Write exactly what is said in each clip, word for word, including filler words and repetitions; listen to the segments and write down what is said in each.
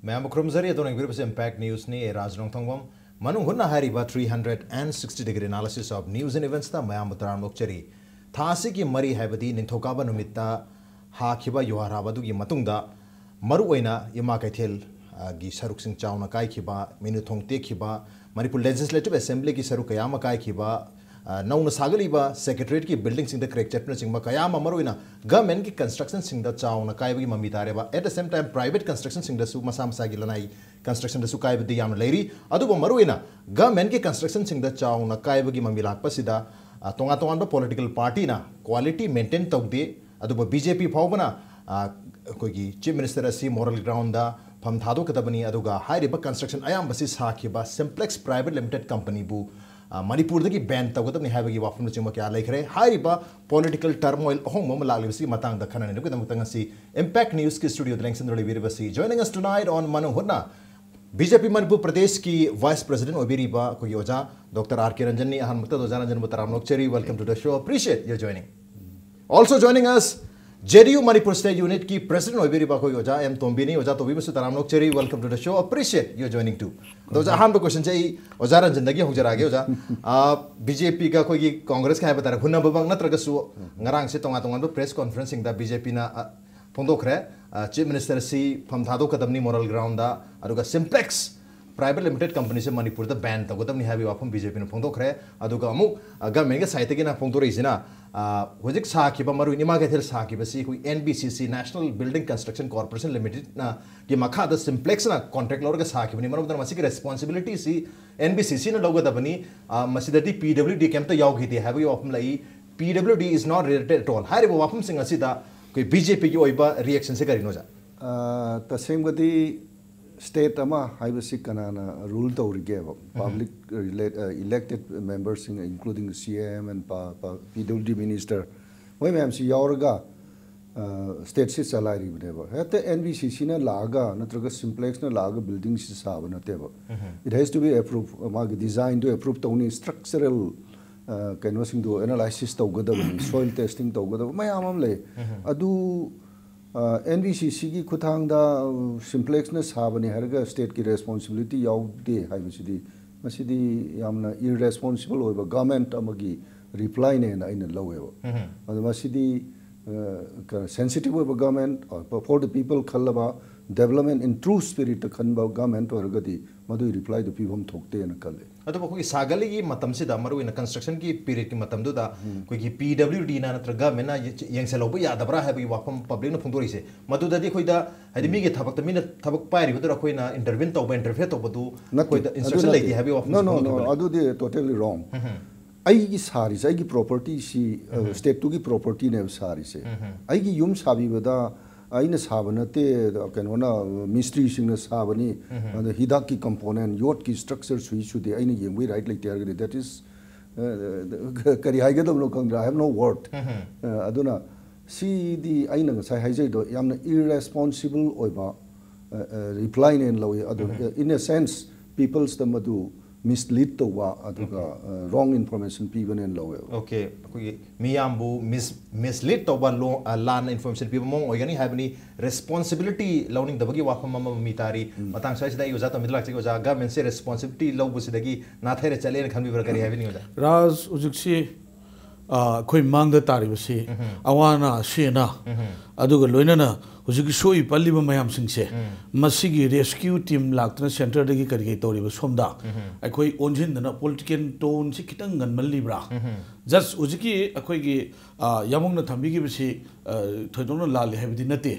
ꯃꯌꯥꯝꯕꯨ ꯈꯨꯔꯨꯝꯖꯔꯤ꯫ ꯑꯗꯣꯝꯅ ꯌꯦꯡꯕꯤꯔꯤꯕꯁꯤ Impact Newsꯅꯤ꯫ ꯑꯩ ꯔꯥꯖ ꯅꯣꯡꯊꯣꯡꯕꯝ꯫ ꯃꯅꯨꯡ ꯍꯨꯠꯅ ꯍꯥꯏꯔꯤꯕ three hundred and sixty degree analysis of news and eventsꯇ ꯃꯌꯥꯝꯕꯨ ꯇꯔꯥꯝꯅ ꯑꯣꯛꯆꯔꯤ꯫ ꯊꯥ ꯑꯁꯤꯒꯤ ꯃꯔꯤ ꯍꯥꯏꯕꯗꯤ ꯅꯤꯡꯊꯧꯀꯥꯕ ꯅꯨꯃꯤꯠꯇ ꯍꯥꯈꯤꯕ ꯌꯨꯍꯥꯔ ꯍꯥꯕ ꯑꯗꯨꯒꯤ ꯃꯇꯨꯡꯗ ꯃꯔꯨꯑꯣꯏꯅ ꯏꯃꯥ ꯀꯩꯊꯦꯜ, ꯑ, ꯒꯤ ꯁꯔꯨꯛꯁꯤꯡ ꯆꯥꯎꯅ ꯀꯥꯏꯈꯤꯕ, ꯃꯤꯅꯨ ꯊꯣꯡ ꯇꯦꯛꯈꯤꯕ, ꯃꯅꯤꯄꯨꯔ Legislative Assemblyꯒꯤ ꯁꯔꯨꯛ ꯀꯌꯥ ꯑꯃ ꯀꯥꯏꯈꯤꯕ, ꯑ, ꯅꯧꯅ ꯁꯥꯒꯠꯂꯤꯕ Secretariatꯀꯤ buildingꯁꯤꯡꯗ crack ꯆꯠꯄꯅꯆꯤꯡꯕ ꯀꯌꯥ ꯑꯃ ꯃꯔꯨꯑꯣꯏꯅ governmentꯀꯤ constructionꯁꯤꯡꯗ ꯆꯥꯎꯅ ꯀꯥꯏꯕꯒꯤ ꯃꯃꯤ ꯇꯥꯔꯦꯕ꯫ At the same time, private constructionꯁꯤꯡꯗꯁꯨ ꯃꯁꯥ ꯃꯁꯥꯒꯤ ꯂꯅꯥꯏ constructionꯗꯁꯨ ꯀꯥꯏꯕꯗꯤ ꯌꯥꯝꯅ ꯂꯩꯔꯤ꯫ ꯑꯗꯨꯕꯨ ꯃꯔꯨꯑꯣꯏꯅ governmentꯀꯤ constructionꯁꯤꯡꯗ ꯆꯥꯎꯅ ꯀꯥꯏꯕꯒꯤ ꯃꯃꯤ ꯂꯥꯛꯄꯁꯤꯗ, ꯑ, ꯇꯣꯉꯥꯟ ꯇꯣꯉꯥꯟꯕ political partyꯅ quality maintain ꯇꯧꯗꯦ꯫ ꯑꯗꯨꯕꯨ BJP ꯐꯥꯎꯕꯅ, ꯑ, ꯑꯩꯈꯣꯏꯒꯤ Chief Minister ꯑꯁꯤ moral groundꯗ ꯐꯝ ꯊꯥꯗꯣꯛꯀꯗꯕꯅꯤ, ꯑꯗꯨꯒ ꯍꯥꯏꯔꯤꯕ construction ꯑꯌꯥꯝꯕꯁꯤ ꯁꯥꯈꯤꯕ Simplex Private Limited Companyꯕꯨ, ꯑ, ꯃꯅꯤꯄꯨꯔꯗꯒꯤ ban ꯇꯧꯒꯗꯕꯅꯤ ꯍꯥꯏꯕꯒꯤ ꯋꯥꯐꯝꯅꯆꯤꯡꯕ ꯀꯌꯥ ꯂꯩꯈ꯭ꯔꯦ꯫ ꯍꯥꯏꯔꯤꯕ political turmoil ꯑꯍꯣꯡꯕ ꯑꯃ ꯂꯥꯛꯂꯤꯕꯁꯤꯒꯤ ꯃꯇꯥꯡꯗ ꯈꯟꯅꯅꯕꯒꯤꯗꯃꯛꯇ ꯉꯁꯤ Impact Newsꯀꯤ studioꯗ ꯂꯦꯡꯁꯤꯟꯗꯨꯅ ꯂꯩꯕꯤꯔꯤꯕꯁꯤ, joining us tonight on ꯃꯅꯨꯡ ꯍꯨꯠꯅ BJP ꯃꯅꯤꯄꯨꯔ ꯄ꯭ꯔꯗꯦꯁꯀꯤ Vice President ꯑꯣꯏꯕꯤꯔꯤꯕ ꯑꯩꯈꯣꯏꯒꯤ ꯑꯣꯖꯥ Doctor R K Ranjanꯅꯤ꯫ ꯑꯍꯥꯟꯕꯃꯛꯇꯗ ꯑꯣꯖꯥ ꯔꯟꯖꯟꯕꯨ ꯇꯔꯥꯝꯅ ꯑꯣꯛꯆꯔꯤ꯫ Welcome to the show. Appreciate your joining. Also joining us, JDU Manipur State Unitꯀꯤ President ꯑꯣꯏꯕꯤꯔꯤꯕ ꯑꯩꯈꯣꯏꯒꯤ ꯑꯣꯖꯥ M ꯇꯣꯝꯕꯤꯅꯤ꯫ ꯑꯣꯖꯥ ꯇꯣꯝꯕꯤ ꯑꯃꯁꯨ ꯇꯔꯥꯝꯅ ꯑꯣꯛꯆꯔꯤ꯫ Welcome to the show. Appreciate your joining too. ꯑꯗꯣ ꯑꯣꯖꯥ, ꯑꯍꯥꯟꯕ questionꯁꯦ ꯑꯩ ꯑꯣꯖꯥ ꯔꯟꯖꯟꯗꯒꯤ ꯍꯧꯖꯔꯛꯑꯒꯦ, ꯑꯣꯖꯥ꯫ ꯑ, BJPꯒ ꯑꯩꯈꯣꯏꯒꯤ Congressꯀ ꯍꯥꯏꯕ ꯇꯥꯔꯦ, ꯍꯨꯟꯅꯕꯃꯛ ꯅꯠꯇ꯭ꯔꯒꯁꯨ ꯉꯔꯥꯡꯁꯦ ꯇꯣꯉꯥꯟ ꯇꯣꯉꯥꯟꯕ press conferenceꯁꯤꯡꯗ BJPꯅ, ꯑ, ꯐꯣꯡꯗꯣꯛꯈ꯭ꯔꯦ꯫ ꯑ, Chief Ministerꯁꯤ ꯐꯝ ꯊꯥꯗꯣꯛꯀꯗꯕꯅꯤ moral groundꯗ, ꯑꯗꯨꯒ Simplex Private Limited Companyꯁꯦ ꯃꯅꯤꯄꯨꯔꯗ ban ꯇꯧꯒꯗꯕꯅꯤ ꯍꯥꯏꯕꯒꯤ ꯋꯥꯐꯝ BJPꯅ ꯐꯣꯡꯗꯣꯛꯈ꯭ꯔꯦ꯫ ꯑꯗꯨꯒ ꯑꯃꯨꯛ, ꯑ, governmentꯀꯤ sideꯇꯒꯤꯅ ꯐꯣꯡꯗꯣꯔꯛꯏꯁꯤꯅ, ꯑ, ꯍꯧꯖꯤꯛ ꯁꯥꯈꯤꯕ, ꯃꯔꯨꯑꯣꯏꯅ ꯏꯃꯥ ꯀꯩꯊꯦꯜ ꯁꯥꯈꯤꯕꯁꯤ ꯑꯩꯈꯣꯏ NBCC, National Building Construction Corporation Limitedꯅ ꯒꯤ ꯃꯈꯥꯗ Simplexꯅ contract ꯂꯧꯔꯒ ꯁꯥꯈꯤꯕꯅꯤ꯫ ꯃꯔꯝ ꯑꯗꯨꯅ ꯃꯁꯤꯒꯤ responsibilityꯁꯤ NBCCꯅ ꯂꯧꯒꯗꯕꯅꯤ꯫ ꯑ, ꯃꯁꯤꯗꯗꯤ PWD ꯀꯩꯝꯇ ꯌꯥꯎꯈꯤꯗꯦ ꯍꯥꯏꯕꯒꯤ ꯋꯥꯐꯝ ꯂꯩ꯫ PWD is not related at all꯫ ꯍꯥꯏꯔꯤꯕ ꯋꯥꯐꯝꯁꯤꯡ ꯑꯁꯤꯗ ꯑꯩꯈꯣꯏ BJPꯒꯤ ꯑꯣꯏꯕ reactionꯁꯦ ꯀꯔꯤꯅꯣ, ꯑꯣꯖꯥ? ꯑ, ꯇꯁꯦꯡꯕꯗꯤ state ꯑꯃ ꯍꯥꯏꯕꯁꯤ ꯀꯅꯥꯅ rule ꯇꯧꯔꯤꯒꯦꯕ? Public relate-, ꯑ, elected memberꯁꯤꯡ, including CM and ꯄ-, ꯄ-, PWD minister, ꯃꯣꯏ ꯃꯌꯥꯝꯁꯤ ꯌꯥꯎꯔꯒ, ꯑ, stateꯁꯤ ꯆꯂꯥꯏꯔꯤꯕꯅꯦꯕ꯫ ꯍꯦꯛꯇ NBCCꯅ ꯂꯥꯛꯑꯒ ꯅꯠꯇ꯭ꯔꯒ Simplexꯅ ꯂꯥꯛꯑꯒ buildingꯁꯤ ꯁꯥꯕ ꯅꯠꯇꯦꯕ꯫ It has to be approve, ꯃꯥꯒꯤ designꯗꯨ approve ꯇꯧꯅꯤ, structural, ꯑ, ꯀꯩꯅꯣꯁꯤꯡꯗꯣ analysis ꯇꯧꯒꯗꯕꯅꯤ, soil testing ꯇꯧꯒꯗꯕ ꯃꯌꯥꯝ ꯑꯃ ꯂꯩ꯫ ꯑꯗꯨ ꯑꯦꯟ ꯕꯤ ꯁꯤ ꯁꯤꯒꯤ ꯈꯨꯠꯊꯥꯡꯗ ꯁꯤꯝꯄ꯭ꯂꯦꯛꯁꯅ ꯁꯥꯕꯅꯤ ꯍꯥꯏꯔꯒ ꯁ꯭ꯇꯦꯠꯀꯤ ꯔꯦꯁꯄꯣꯟꯁꯤꯕꯤꯂꯤꯇꯤ ꯌꯥꯎꯗꯦ ꯍꯥꯏꯕꯁꯤꯗꯤ, ꯃꯁꯤꯗꯤ ꯌꯥꯝꯅ ꯏꯔꯦꯁꯄꯣꯟꯁꯤꯕꯜ ꯑꯣꯏꯕ ꯒꯃꯦꯟꯠ ꯑꯃꯒꯤ ꯔꯤꯄ꯭ꯂꯥꯏꯅꯦꯅ ꯑꯩꯅ ꯂꯧꯋꯦꯕ꯫ ꯑꯗꯣ ꯃꯁꯤꯗꯤ ꯁꯦꯟꯁꯤꯇꯤꯚ ꯑꯣꯏꯕ ꯒꯃꯦꯟꯠ, ꯐꯣꯔ ꯗ ꯄꯤꯄꯜ ꯈꯜꯂꯕ, ꯗꯦꯕꯂꯞꯃꯦꯟ ꯏꯟ ꯇ꯭ꯔꯨ ꯁ꯭ꯄꯤꯔꯤꯠꯇ ꯈꯟꯕ ꯒꯃꯦꯟꯠ ꯑꯣꯏꯔꯒꯗꯤ ꯃꯗꯨꯒꯤ ꯔꯤꯄ꯭ꯂꯥꯏꯗꯨ ꯄꯤꯐꯝ ꯊꯣꯛꯇꯦꯅ ꯈꯜꯂꯦ꯫ ꯑꯗꯨꯕꯨ ꯑꯩꯈꯣꯏꯒꯤ ꯁꯥꯒꯠꯂꯤꯒꯤ ꯃꯇꯝꯁꯤꯗ, ꯃꯔꯨꯑꯣꯏꯅ ꯀꯟꯁꯇ꯭ꯔꯛꯁꯟꯒꯤ ꯄꯤꯔꯤꯌꯗꯀꯤ ꯃꯇꯝꯗꯨꯗ, ꯑꯩꯈꯣꯏꯒꯤ ꯄꯤ ꯗꯕ꯭ꯂꯤꯎ ꯗꯤꯅ ꯅꯠꯇ꯭ꯔꯒ ꯒꯃꯦꯟꯅ ꯌꯦꯡꯁꯤꯜꯍꯧꯕ ꯌꯥꯗꯕ꯭ꯔꯥ ꯍꯥꯏꯕꯒꯤ ꯋꯥꯐꯝ ꯄꯕ꯭ꯂꯤꯛꯅ ꯐꯣꯡꯗꯣꯔꯛꯏꯁꯦ, ꯃꯗꯨꯗꯗꯤ ꯑꯩꯈꯣꯏꯗ, ꯍꯥꯏꯗꯤ, ꯃꯤꯒꯤ ꯊꯕꯛꯇ, ꯃꯤꯅ ꯊꯕꯛ ꯄꯥꯏꯔꯤꯕꯗꯨꯗ ꯑꯩꯈꯣꯏꯅ ꯏꯟꯇꯔꯚꯤꯟ ꯇꯧꯕ, ꯏꯟꯇꯔꯐꯤꯌꯔ ꯇꯧꯕꯗꯨ ꯅꯠꯇꯦ, ꯑꯩꯈꯣꯏꯗ ꯑꯗꯨ ꯏꯟꯁꯇ꯭ꯔꯛꯁꯟ ꯅꯠꯇꯦ꯫ ꯂꯩꯇꯦ ꯍꯥꯏꯕꯒꯤ ꯋꯥꯐꯝ No, no, no, ꯐꯣꯡꯗꯣꯛꯈꯤꯕꯅꯦ꯫ ꯑꯗꯨꯗꯤ totally wrong. ꯑꯩꯒꯤ ꯁꯥꯔꯤꯁꯦ, ꯑꯩꯒꯤ ꯄ꯭ꯔꯣꯄꯔꯇꯤꯁꯤ ꯁ꯭ꯇꯦꯠꯇꯨꯒꯤ ꯄ꯭ꯔꯣꯄꯔꯇꯤꯅꯦꯕ ꯁꯥꯔꯤꯁꯦ꯫ ꯑꯩꯒꯤ ꯌꯨꯝ ꯁꯥꯕꯤꯕꯗ ꯑꯩꯅ ꯁꯥꯕ ꯅꯠꯇꯦ, ꯀꯩꯅꯣꯅ, ꯃꯤꯁꯇ꯭ꯔꯤꯁꯤꯡꯅ ꯁꯥꯕꯅꯤ꯫ ꯑꯗ ꯍꯤꯗꯥꯛꯀꯤ ꯀꯝꯄꯣꯅꯦꯟ, ꯌꯣꯠꯀꯤ ꯁ꯭ꯇ꯭ꯔꯛꯆꯔ ꯁꯨꯏ ꯁꯨꯗꯦ, ꯑꯩꯅ ꯌꯦꯡꯕꯒꯤ ꯔꯥꯏꯠ ꯂꯩꯇꯦ ꯍꯥꯏꯔꯒꯗꯤ, that is, ꯀꯔꯤ ꯍꯥꯏꯒꯗꯕꯅꯣ ꯈꯪꯗ꯭ꯔꯦ, I have no word. ꯑꯗꯨꯅ ꯁꯤꯗꯤ ꯑꯩꯅ ꯉꯁꯥꯏ ꯍꯥꯏꯖꯩꯗꯣ ꯌꯥꯝꯅ ꯏꯔꯦꯁꯄꯣꯟꯁꯤꯕꯜ ꯑꯣꯏꯕ ꯔꯤꯄ꯭ꯂꯥꯏꯅꯦꯅ ꯂꯧꯏ꯫ ꯑꯗꯨ, in a sense, ꯄꯤꯄꯜꯁꯇ ꯃꯗꯨ ꯃꯤꯁꯂꯤꯗ ꯇꯧꯕ, ꯑꯗꯨꯒ ꯔꯣꯡ ꯏꯟꯐꯣꯔꯃꯦꯁꯟ ꯄꯤꯕꯅꯦꯅ ꯂꯧꯋꯦꯕ꯫ ꯑꯣꯀꯦ, ꯑꯩꯈꯣꯏꯒꯤ ꯃꯤꯌꯥꯝꯕꯨ ꯃꯤꯁ ꯃꯤꯁꯂꯤꯗ ꯇꯧꯕ, ꯂꯣ-, ꯑ, ꯂꯥꯟꯅ ꯏꯟꯐꯣꯔꯃꯦꯁꯟ ꯄꯤꯕ ꯃꯑꯣꯡ ꯑꯣꯏꯒꯅꯤ ꯍꯥꯏꯕꯅꯤ꯫ ꯔꯦꯁꯄꯣꯟꯁꯤꯕꯤꯂꯤꯇꯤ ꯂꯧꯅꯤꯡꯗꯕꯒꯤ ꯋꯥꯐꯝ ꯑꯃ ꯃꯃꯤ ꯇꯥꯔꯤ꯫ ꯃꯇꯥꯡ ꯁ꯭ꯋꯥꯏꯁꯤꯗ ꯑꯩ ꯑꯣꯖꯥ ꯇꯣꯝꯕꯤꯗ ꯂꯥꯛꯆꯒꯦ꯫ ꯑꯣꯖꯥ, ꯒꯃꯦꯟꯁꯦ ꯔꯦꯁꯄꯣꯟꯁꯤꯕꯤꯂꯤꯇꯤ ꯂꯧꯕꯁꯤꯗꯒꯤ ꯅꯥꯊꯩꯔ ꯆꯠꯂꯦꯅ ꯈꯟꯕꯤꯕ꯭ꯔꯥ? ꯀꯔꯤ ꯍꯥꯏꯕꯤꯅꯤꯡꯉꯤ, ꯑꯣꯖꯥ? ꯔꯥꯖ, ꯍꯧꯖꯤꯛꯁꯤ, ꯑ, ꯑꯩꯈꯣꯏ ꯃꯥꯡꯗ ꯇꯥꯔꯤꯕꯁꯤ ꯑꯋꯥ ꯑꯅꯥ, ꯑꯁꯤ ꯑꯅꯥ, ꯑꯗꯨꯒ ꯂꯣꯏꯅꯅ ꯍꯧꯖꯤꯛꯀꯤ ꯁꯣꯛꯏ ꯄꯜꯂꯤꯕ ꯃꯌꯥꯝꯁꯤꯡꯁꯦ, ꯃꯁꯤꯒꯤ ꯔꯦꯁꯀ꯭ꯌꯨ ꯇꯤꯝ ꯂꯥꯛꯇꯅ ꯁꯦꯟꯇꯔꯗꯒꯤ ꯀꯔꯤ ꯀꯔꯤ ꯇꯧꯔꯤꯕ ꯁꯣꯝꯗ ꯑꯩꯈꯣꯏ ꯑꯣꯟꯁꯤꯟꯗꯅ ꯄꯣꯂꯤꯇꯤꯀꯦꯜ ꯇꯣꯟꯁꯤ ꯈꯤꯇꯪ ꯉꯟꯃꯜꯂꯤꯕ꯭ꯔꯥ? ꯖꯁ ꯍꯧꯖꯤꯛꯀꯤ ꯑꯩꯈꯣꯏꯒꯤ, ꯑ, ꯌꯥꯝꯕꯨꯡꯅ ꯊꯝꯕꯤꯈꯤꯕꯁꯤ, ꯑ, ꯊꯣꯏꯗꯣꯛꯅ ꯂꯥꯜꯂꯤ ꯍꯥꯏꯕꯗꯤ ꯅꯠꯇꯦ꯫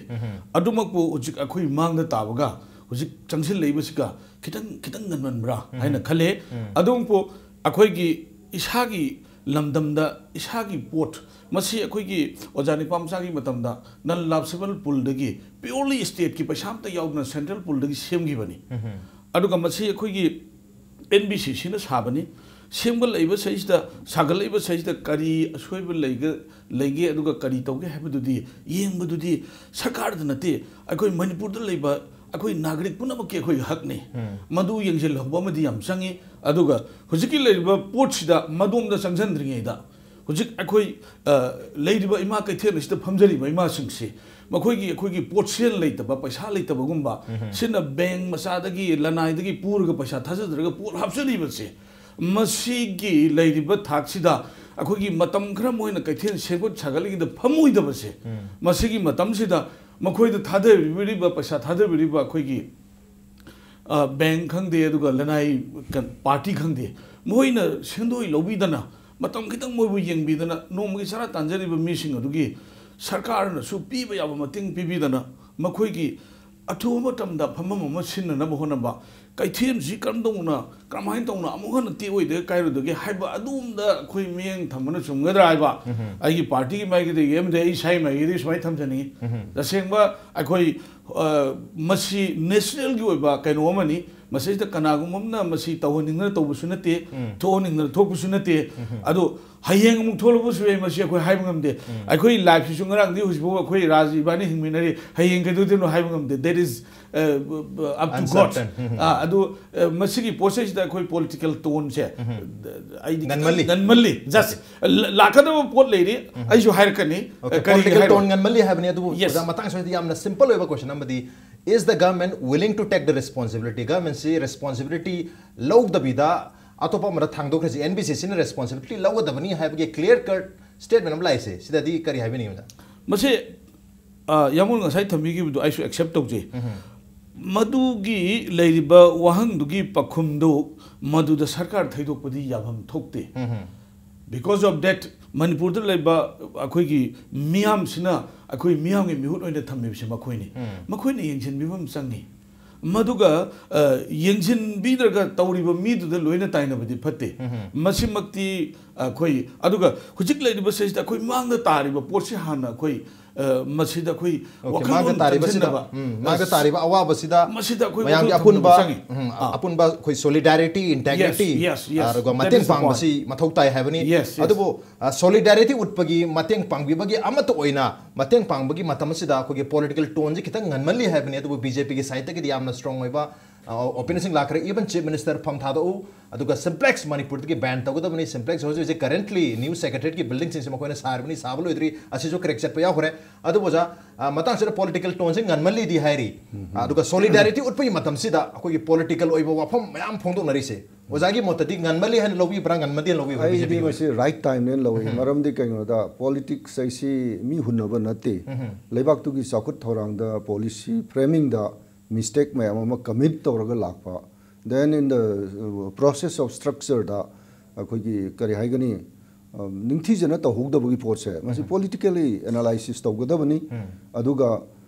ꯑꯗꯨꯃꯛꯄꯨ ꯍꯧꯖꯤꯛ ꯑꯩꯈꯣꯏ ꯃꯥꯡꯗ ꯇꯥꯕꯒ ꯍꯧꯖꯤꯛ ꯆꯪꯁꯤꯜꯂꯛꯏꯕꯁꯤꯒ ꯈꯤꯇꯪ, ꯈꯤꯇꯪ ꯉꯟꯃꯟꯕ꯭ꯔꯥ ꯍꯥꯏꯅ ꯈꯜꯂꯦ꯫ ꯑꯗꯨꯃꯛꯄꯨ ꯑꯩꯈꯣꯏꯒꯤ ꯏꯁꯥꯒꯤ ꯂꯝꯗꯝꯗ ꯏꯁꯥꯒꯤ ꯄꯣꯠ, ꯃꯁꯤ ꯑꯩꯈꯣꯏꯒꯤ ꯑꯣꯖꯥ ꯅꯤꯄꯥ ꯃꯆꯥꯒꯤ ꯃꯇꯝꯗ ꯅꯟ ꯂꯥꯞꯁꯤꯕꯜ ꯄꯨꯜꯗꯒꯤ, ꯄ꯭ꯌꯣꯔꯂꯤ ꯁ꯭ꯇꯦꯠꯀꯤ ꯄꯩꯁꯥ ꯑꯝꯇ ꯌꯥꯎꯗꯅ ꯁꯦꯟꯇ꯭ꯔꯦꯜ ꯄꯨꯜꯗꯒꯤ ꯁꯦꯝꯈꯤꯕꯅꯤ꯫ ꯑꯗꯨꯒ ꯃꯁꯤ ꯑꯩꯈꯣꯏꯒꯤ ꯑꯦꯟ ꯕꯤ ꯁꯤ ꯁꯤꯅ ꯁꯥꯕꯅꯤ꯫ ꯁꯦꯝꯒꯠꯂꯛꯏꯕ ꯁꯤꯗꯩꯁꯤꯗ, ꯁꯥꯒꯠꯂꯛꯏꯕ ꯁꯤꯗꯩꯁꯤꯗ ꯀꯔꯤ ꯑꯁꯣꯏꯕ ꯂꯩꯒ-, ꯂꯩꯒꯦ, ꯑꯗꯨꯒ ꯀꯔꯤ ꯇꯧꯒꯦ ꯍꯥꯏꯕꯗꯨꯗꯤ ꯌꯦꯡꯕꯗꯨꯗꯤ ꯁꯔꯀꯥꯔꯗ ꯅꯠꯇꯦ, ꯑꯩꯈꯣꯏ ꯃꯅꯤꯄꯨꯔꯗ ꯂꯩꯕ ꯑꯩꯈꯣꯏ ꯅꯥꯒꯔꯤꯛ ꯄꯨꯝꯅꯃꯛꯀꯤ ꯑꯩꯈꯣꯏꯒꯤ ꯍꯛꯅꯤ꯫ ꯃꯗꯨ ꯌꯦꯡꯁꯤꯜꯍꯧꯕ ꯑꯃꯗꯤ ꯌꯥꯝ ꯆꯪꯉꯤ꯫ ꯑꯗꯨꯒ ꯍꯧꯖꯤꯛꯀꯤ ꯂꯩꯔꯤꯕ ꯄꯣꯠꯁꯤꯗ ꯃꯗꯣꯝꯗ ꯆꯪꯁꯤꯟꯗ꯭ꯔꯤꯉꯩꯗ ꯍꯧꯖꯤꯛ ꯑꯩꯈꯣꯏ, ꯑ, ꯂꯩꯔꯤꯕ ꯏꯃꯥ ꯀꯩꯊꯦꯜ ꯑꯁꯤꯗ ꯐꯝꯖꯔꯤꯕ ꯏꯃꯥꯁꯤꯡꯁꯤ, ꯃꯈꯣꯏꯒꯤ, ꯑꯩꯈꯣꯏꯒꯤ ꯄꯣꯠꯁꯦꯜ ꯂꯩꯇꯕ, ꯄꯩꯁꯥ ꯂꯩꯇꯕꯒꯨꯝꯕ, ꯁꯤꯅ ꯕꯦꯡ ꯃꯆꯥꯗꯒꯤ, ꯂꯅꯥꯏꯗꯒꯤ ꯄꯨꯔꯒ ꯄꯩꯁꯥ ꯊꯥꯖꯗ꯭ꯔꯒ ꯄꯣꯠ ꯍꯥꯞꯆꯔꯤꯕꯁꯦ, ꯃꯁꯤꯒꯤ ꯂꯩꯔꯤꯕ ꯊꯥꯛꯁꯤꯗ ꯑꯩꯈꯣꯏꯒꯤ ꯃꯇꯝ ꯈꯔ ꯃꯣꯏꯅ ꯀꯩꯊꯦꯜ ꯁꯦꯝꯒꯠ ꯁꯥꯒꯠꯂꯤꯉꯩꯗ ꯐꯝꯃꯣꯏꯗꯕꯁꯦ, ꯃꯁꯤꯒꯤ ꯃꯇꯝꯁꯤꯗ ꯃꯈꯣꯏꯗ ꯊꯥꯗꯕꯤꯔꯤꯕ, ꯄꯩꯁꯥ ꯊꯥꯗꯕꯤꯔꯤꯕ ꯑꯩꯈꯣꯏꯒꯤ ꯑ, ꯕꯦꯡ ꯈꯪꯗꯦ, ꯑꯗꯨꯒ ꯂꯅꯥꯏ ꯀ-, ꯄꯥꯔꯇꯤ ꯈꯪꯗꯦ, ꯃꯈꯣꯏꯅ ꯁꯦꯟꯗꯣꯏ ꯂꯧꯕꯤꯗꯅ, ꯃꯇꯝ ꯈꯤꯇꯪ ꯃꯣꯏꯕꯨ ꯌꯦꯡꯕꯤꯗꯅ, ꯅꯣꯡꯃꯒꯤ ꯆꯔꯥ ꯇꯥꯟꯖꯔꯤꯕ ꯃꯤꯁꯤꯡ ꯑꯗꯨꯒꯤ ꯁꯔꯀꯥꯔꯅꯁꯨ ꯄꯤꯕ ꯌꯥꯕ ꯃꯇꯦꯡ ꯄꯤꯕꯤꯗꯅ, ꯃꯈꯣꯏꯒꯤ ꯑꯊꯨꯕ ꯃꯇꯝꯗ ꯐꯝꯐꯝ ꯑꯃ ꯁꯤꯟꯅꯅꯕ ꯍꯣꯠꯅꯕ, ꯀꯩꯊꯦꯜꯁꯤ ꯀꯔꯝ ꯇꯧꯅ, ꯀꯔꯝꯍꯥꯏꯅ ꯇꯧꯅ ꯑꯃꯨꯛ ꯍꯟꯅ ꯇꯦꯛꯑꯣꯏꯗꯒꯦ, ꯀꯥꯏꯔꯣꯏꯗꯒꯦ ꯍꯥꯏꯕ ꯑꯗꯣꯝꯗ ꯑꯩꯈꯣꯏ ꯃꯤꯠꯌꯦꯡ ꯊꯝꯕꯅ ꯆꯨꯝꯒꯗ꯭ꯔꯥ ꯍꯥꯏꯕ, ꯑꯩꯒꯤ ꯄꯥꯔꯇꯤꯒꯤ ꯃꯥꯏꯀꯩꯗꯒꯤ ꯑꯃꯗꯤ ꯑꯩ ꯏꯁꯥꯒꯤ ꯃꯥꯏꯀꯩꯗꯒꯤ ꯁꯨꯃꯥꯏꯅ ꯊꯝꯖꯅꯤꯡꯉꯤ꯫ ꯇꯁꯦꯡꯕ ꯑꯩꯈꯣꯏ ꯑ, ꯃꯁꯤ ꯅꯦꯁꯅꯦꯜꯒꯤ ꯑꯣꯏꯕ ꯀꯩꯅꯣ ꯑꯃꯅꯤ꯫ ꯃꯁꯤꯗ ꯀꯅꯥꯒꯨꯝꯕ ꯑꯃꯅ ꯃꯁꯤ ꯇꯧꯍꯟꯅꯤꯡꯗꯅ ꯇꯧꯕꯁꯨ ꯅꯠꯇꯦ, ꯊꯣꯛꯍꯟꯅꯤꯡꯗꯅ ꯊꯣꯛꯄꯁꯨ ꯅꯠꯇꯦ꯫ ꯑꯗꯣ ꯍꯌꯦꯡ ꯑꯃꯨꯛ ꯊꯣꯛꯂꯛꯄꯁꯨ ꯌꯥꯏ, ꯃꯁꯤ ꯑꯩꯈꯣꯏ ꯍꯥꯏꯕ ꯉꯝꯗꯦ꯫ ꯑꯩꯈꯣꯏ ꯂꯥꯏꯐꯁꯤꯁꯨ ꯉꯔꯥꯡꯗꯤ ꯍꯧꯖꯤꯛꯐꯥꯎ ꯑꯩꯈꯣꯏ ꯔꯥꯖ ꯏꯕꯥꯅꯤ ꯍꯤꯡꯃꯤꯟꯅꯔꯤ, ꯍꯌꯦꯡ ꯀꯩꯗꯧꯗꯣꯏꯅꯣ ꯍꯥꯏꯕ ꯉꯝꯗꯦ꯫ That is, uh, up to God꯫ Uncertain꯫ ꯑ, ꯑꯗꯨ, ꯑ, ꯃꯁꯤꯒꯤ ꯄꯣꯠꯁꯤꯗ ꯑꯩꯈꯣꯏ ꯄꯣꯂꯤꯇꯤꯀꯦꯜ ꯇꯣꯟꯁꯦ, ꯑꯩꯗꯤ ꯈꯤꯇꯪ ꯉꯟꯃꯜꯂꯤ꯫ ꯉꯟꯃꯜꯂꯤ꯫ Just ꯂ-, ꯂꯥꯛꯀꯗꯕ ꯄꯣꯠ ꯂꯩꯔꯤ, ꯑꯩꯁꯨ ꯍꯥꯏꯔꯛꯀꯅꯤ꯫ Okay, ꯀꯔꯤ political ꯍꯥꯏꯔꯣ? Tone ꯉꯟꯃꯜꯂꯤ ꯍꯥꯏꯕꯅꯤ, ꯑꯗꯨꯕꯨ Yes꯫ ꯑꯣꯖꯥ, ꯃꯇꯥꯡ ꯑꯁꯤꯗ ꯌꯥꯝꯅ simple ꯑꯣꯏꯕ question ꯑꯃꯗꯤ, is the government willing to take the responsibility? Government ꯁꯤ responsibility ꯂꯧꯗꯕꯤꯗ ꯑꯇꯣꯞꯄ ꯑꯃꯗ ꯊꯥꯡꯗꯣꯛꯈ꯭ꯔꯁꯤ, N B C C ꯅ responsibility ꯂꯧꯒꯗꯕꯅꯤ ꯍꯥꯏꯕꯒꯤ clear cut statement ꯑꯃ ꯂꯥꯛꯏꯁꯦ, ꯁꯤꯗꯗꯤ ꯀꯔꯤ ꯍꯥꯏꯕꯤꯅꯤꯡꯉꯤ, ꯑꯣꯖꯥ? ꯃꯁꯤ, ꯑ, ꯌꯥꯝꯕꯨꯡ ꯉꯁꯥꯏ ꯊꯝꯕꯤꯈꯤꯕꯗꯨ ꯑꯩꯁꯨ accept ꯇꯧꯖꯩ꯫ ꯃꯗꯨꯒꯤ ꯂꯩꯔꯤꯕ ꯋꯥꯍꯪꯗꯨꯒꯤ ꯄꯥꯎꯈꯨꯝꯗꯨ ꯃꯗꯨꯗ ꯁꯔꯀꯥꯔ ꯊꯩꯗꯣꯛꯄꯗꯤ ꯌꯥꯐꯝ ꯊꯣꯛꯇꯦ꯫ Because of that, ꯃꯅꯤꯄꯨꯔꯗ ꯂꯩꯕ ꯑꯩꯈꯣꯏꯒꯤ ꯃꯤꯌꯥꯝꯁꯤꯅ ꯑꯩꯈꯣꯏ ꯃꯤꯌꯥꯝꯒꯤ ꯃꯤꯍꯨꯠ ꯑꯣꯏꯅ ꯊꯝꯃꯤꯕꯁꯦ ꯃꯈꯣꯏꯅꯤ꯫ ꯃꯈꯣꯏꯅ ꯌꯦꯡꯁꯤꯟꯕꯤꯕ ꯑꯃ ꯆꯪꯉꯤ꯫ ꯃꯗꯨꯒ, ꯑ, ꯌꯦꯡꯁꯤꯟꯕꯤꯗ꯭ꯔꯒ ꯇꯧꯔꯤꯕ ꯃꯤꯗꯨꯗ ꯂꯣꯏꯅ ꯇꯥꯏꯅꯕꯗꯤ ꯐꯠꯇꯦ꯫ ꯃꯁꯤꯃꯛꯇꯤ ꯑꯩꯈꯣꯏ, ꯑꯗꯨꯒ ꯍꯧꯖꯤꯛ ꯂꯩꯔꯤꯕ ꯁꯤꯗꯩꯁꯤꯗ ꯑꯩꯈꯣꯏ ꯃꯥꯡꯗ ꯇꯥꯔꯤꯕ ꯄꯣꯠꯁꯤ ꯍꯥꯟꯅ ꯑꯩꯈꯣꯏ, ꯑ, ꯃꯁꯤꯗ ꯑꯩꯈꯣꯏ Okay, ꯋꯥꯈꯜꯂꯣꯟ ꯃꯥꯡꯗ ꯇꯥꯔꯤꯕꯁꯤꯗ, ꯆꯪꯁꯤꯟꯅꯕ, ꯎꯝ, ꯃꯥꯡꯗ ꯑꯁ, ꯇꯥꯔꯤꯕ ꯑꯋꯥꯕꯁꯤꯗ ꯃꯁꯤꯗ ꯑꯩꯈꯣꯏ ꯃꯌꯥꯝꯒꯤ ꯋꯥꯈꯜ ꯊꯝꯅꯕ ꯑꯄꯨꯟꯕ, ꯆꯪꯉꯤ꯫ ꯎꯝ, ꯑꯥ꯫ ꯑꯄꯨꯟꯕ ꯑꯩꯈꯣꯏ solidarity, integrity, Yes, yes, yes. ꯑꯗꯨꯒ That ꯃꯇꯦꯡ is the point. ꯄꯥꯡꯕꯁꯤ ꯃꯊꯧ ꯇꯥꯏ ꯍꯥꯏꯕꯅꯤ꯫ Yes, yes. ꯑꯗꯨꯕꯨ, ꯑ, solidarity ꯎꯠꯄꯒꯤ, ꯃꯇꯦꯡ ꯄꯥꯡꯕꯤꯕꯒꯤ ꯑꯃꯠꯇ ꯑꯣꯏꯅ ꯃꯇꯦꯡ ꯄꯥꯡꯕꯒꯤ ꯃꯇꯝ ꯑꯁꯤꯗ ꯑꯩꯈꯣꯏꯒꯤ political tone ꯁꯤ ꯈꯤꯇꯪ ꯉꯟꯃꯜꯂꯤ ꯍꯥꯏꯕꯅꯤ꯫ ꯑꯗꯨꯕꯨ B J P ꯒꯤ side ꯇꯒꯤꯗꯤ ꯌꯥꯝꯅ strong ꯑꯣꯏꯕ ꯑꯣꯄꯦꯟ ꯁꯤꯡ ꯂꯥꯛꯈ꯭ꯔꯦ, even Chief Minister ꯐꯝ ꯊꯥꯗꯣꯛꯎ, ꯑꯗꯨꯒ Simplex ꯃꯅꯤꯄꯨꯔꯗꯒꯤ ban ꯇꯧꯒꯗꯕꯅꯤ, Simplex ꯍꯧꯖꯤꯛ ꯍꯧꯖꯤꯛ currently new secretariat ꯀꯤ building ꯁꯤꯡꯁꯦ ꯃꯈꯣꯏꯅ ꯁꯥꯔꯤꯕꯅꯤ, ꯁꯥꯕ ꯂꯣꯏꯗ꯭ꯔꯤ, ꯑꯁꯤꯁꯨ crack ꯆꯠꯄ ꯌꯥꯎꯈ꯭ꯔꯦ꯫ ꯑꯗꯨꯕꯨ ꯑꯣꯖꯥ, ꯑ, ꯃꯇꯥꯡꯁꯤꯗ political tone ꯁꯦ ꯉꯟꯃꯜꯂꯤꯗꯤ ꯍꯥꯏꯔꯤ, ꯑꯗꯨꯒ solidarity ꯎꯠꯄꯒꯤ ꯃꯇꯝꯁꯤꯗ ꯑꯩꯈꯣꯏꯒꯤ political ꯑꯣꯏꯕ ꯋꯥꯐꯝ ꯃꯌꯥꯝ ꯐꯣꯡꯗꯣꯛꯅꯔꯤꯁꯦ, ꯑꯣꯖꯥꯒꯤ ꯃꯣꯠꯇꯗꯤ ꯉꯟꯃꯜꯂꯤ ꯍꯥꯏꯅ ꯂꯧꯕꯤꯕ꯭ꯔꯥ, ꯉꯟꯃꯜꯂꯤ ꯍꯥꯏꯅ ꯂꯧꯕꯤꯕ꯭ꯔꯥ? ꯑꯩꯗꯤ B J P ꯒꯤ ꯑꯣꯏꯅ? ꯃꯁꯤ right time ꯅꯦꯅ ꯂꯧꯏ꯫ ꯃꯔꯝꯗꯤ ꯀꯩꯒꯤꯅꯣꯗ, politics ꯍꯥꯏꯁꯤ ꯃꯤ ꯍꯨꯟꯅꯕ ꯅꯠꯇꯦ꯫ ꯂꯩꯕꯥꯛꯇꯨꯒꯤ ꯆꯥꯎꯈꯠ ꯊꯧꯔꯥꯡꯗ, policy framing ꯗ mistake ꯃꯌꯥꯝ ꯑꯃ commit ꯇꯧꯔꯒ ꯂꯥꯛꯄ, then in the, uh, process of structure ꯗ ꯑꯩꯈꯣꯏꯒꯤ ꯀꯔꯤ ꯍꯥꯏꯒꯅꯤ, ꯑ, ꯅꯤꯡꯊꯤꯖꯅ ꯇꯧꯍꯧꯗꯕꯒꯤ ꯄꯣꯠꯁꯦ, ꯃꯁꯤ politically analysis ꯇꯧꯒꯗꯕꯅꯤ꯫ ꯑꯗꯨꯒ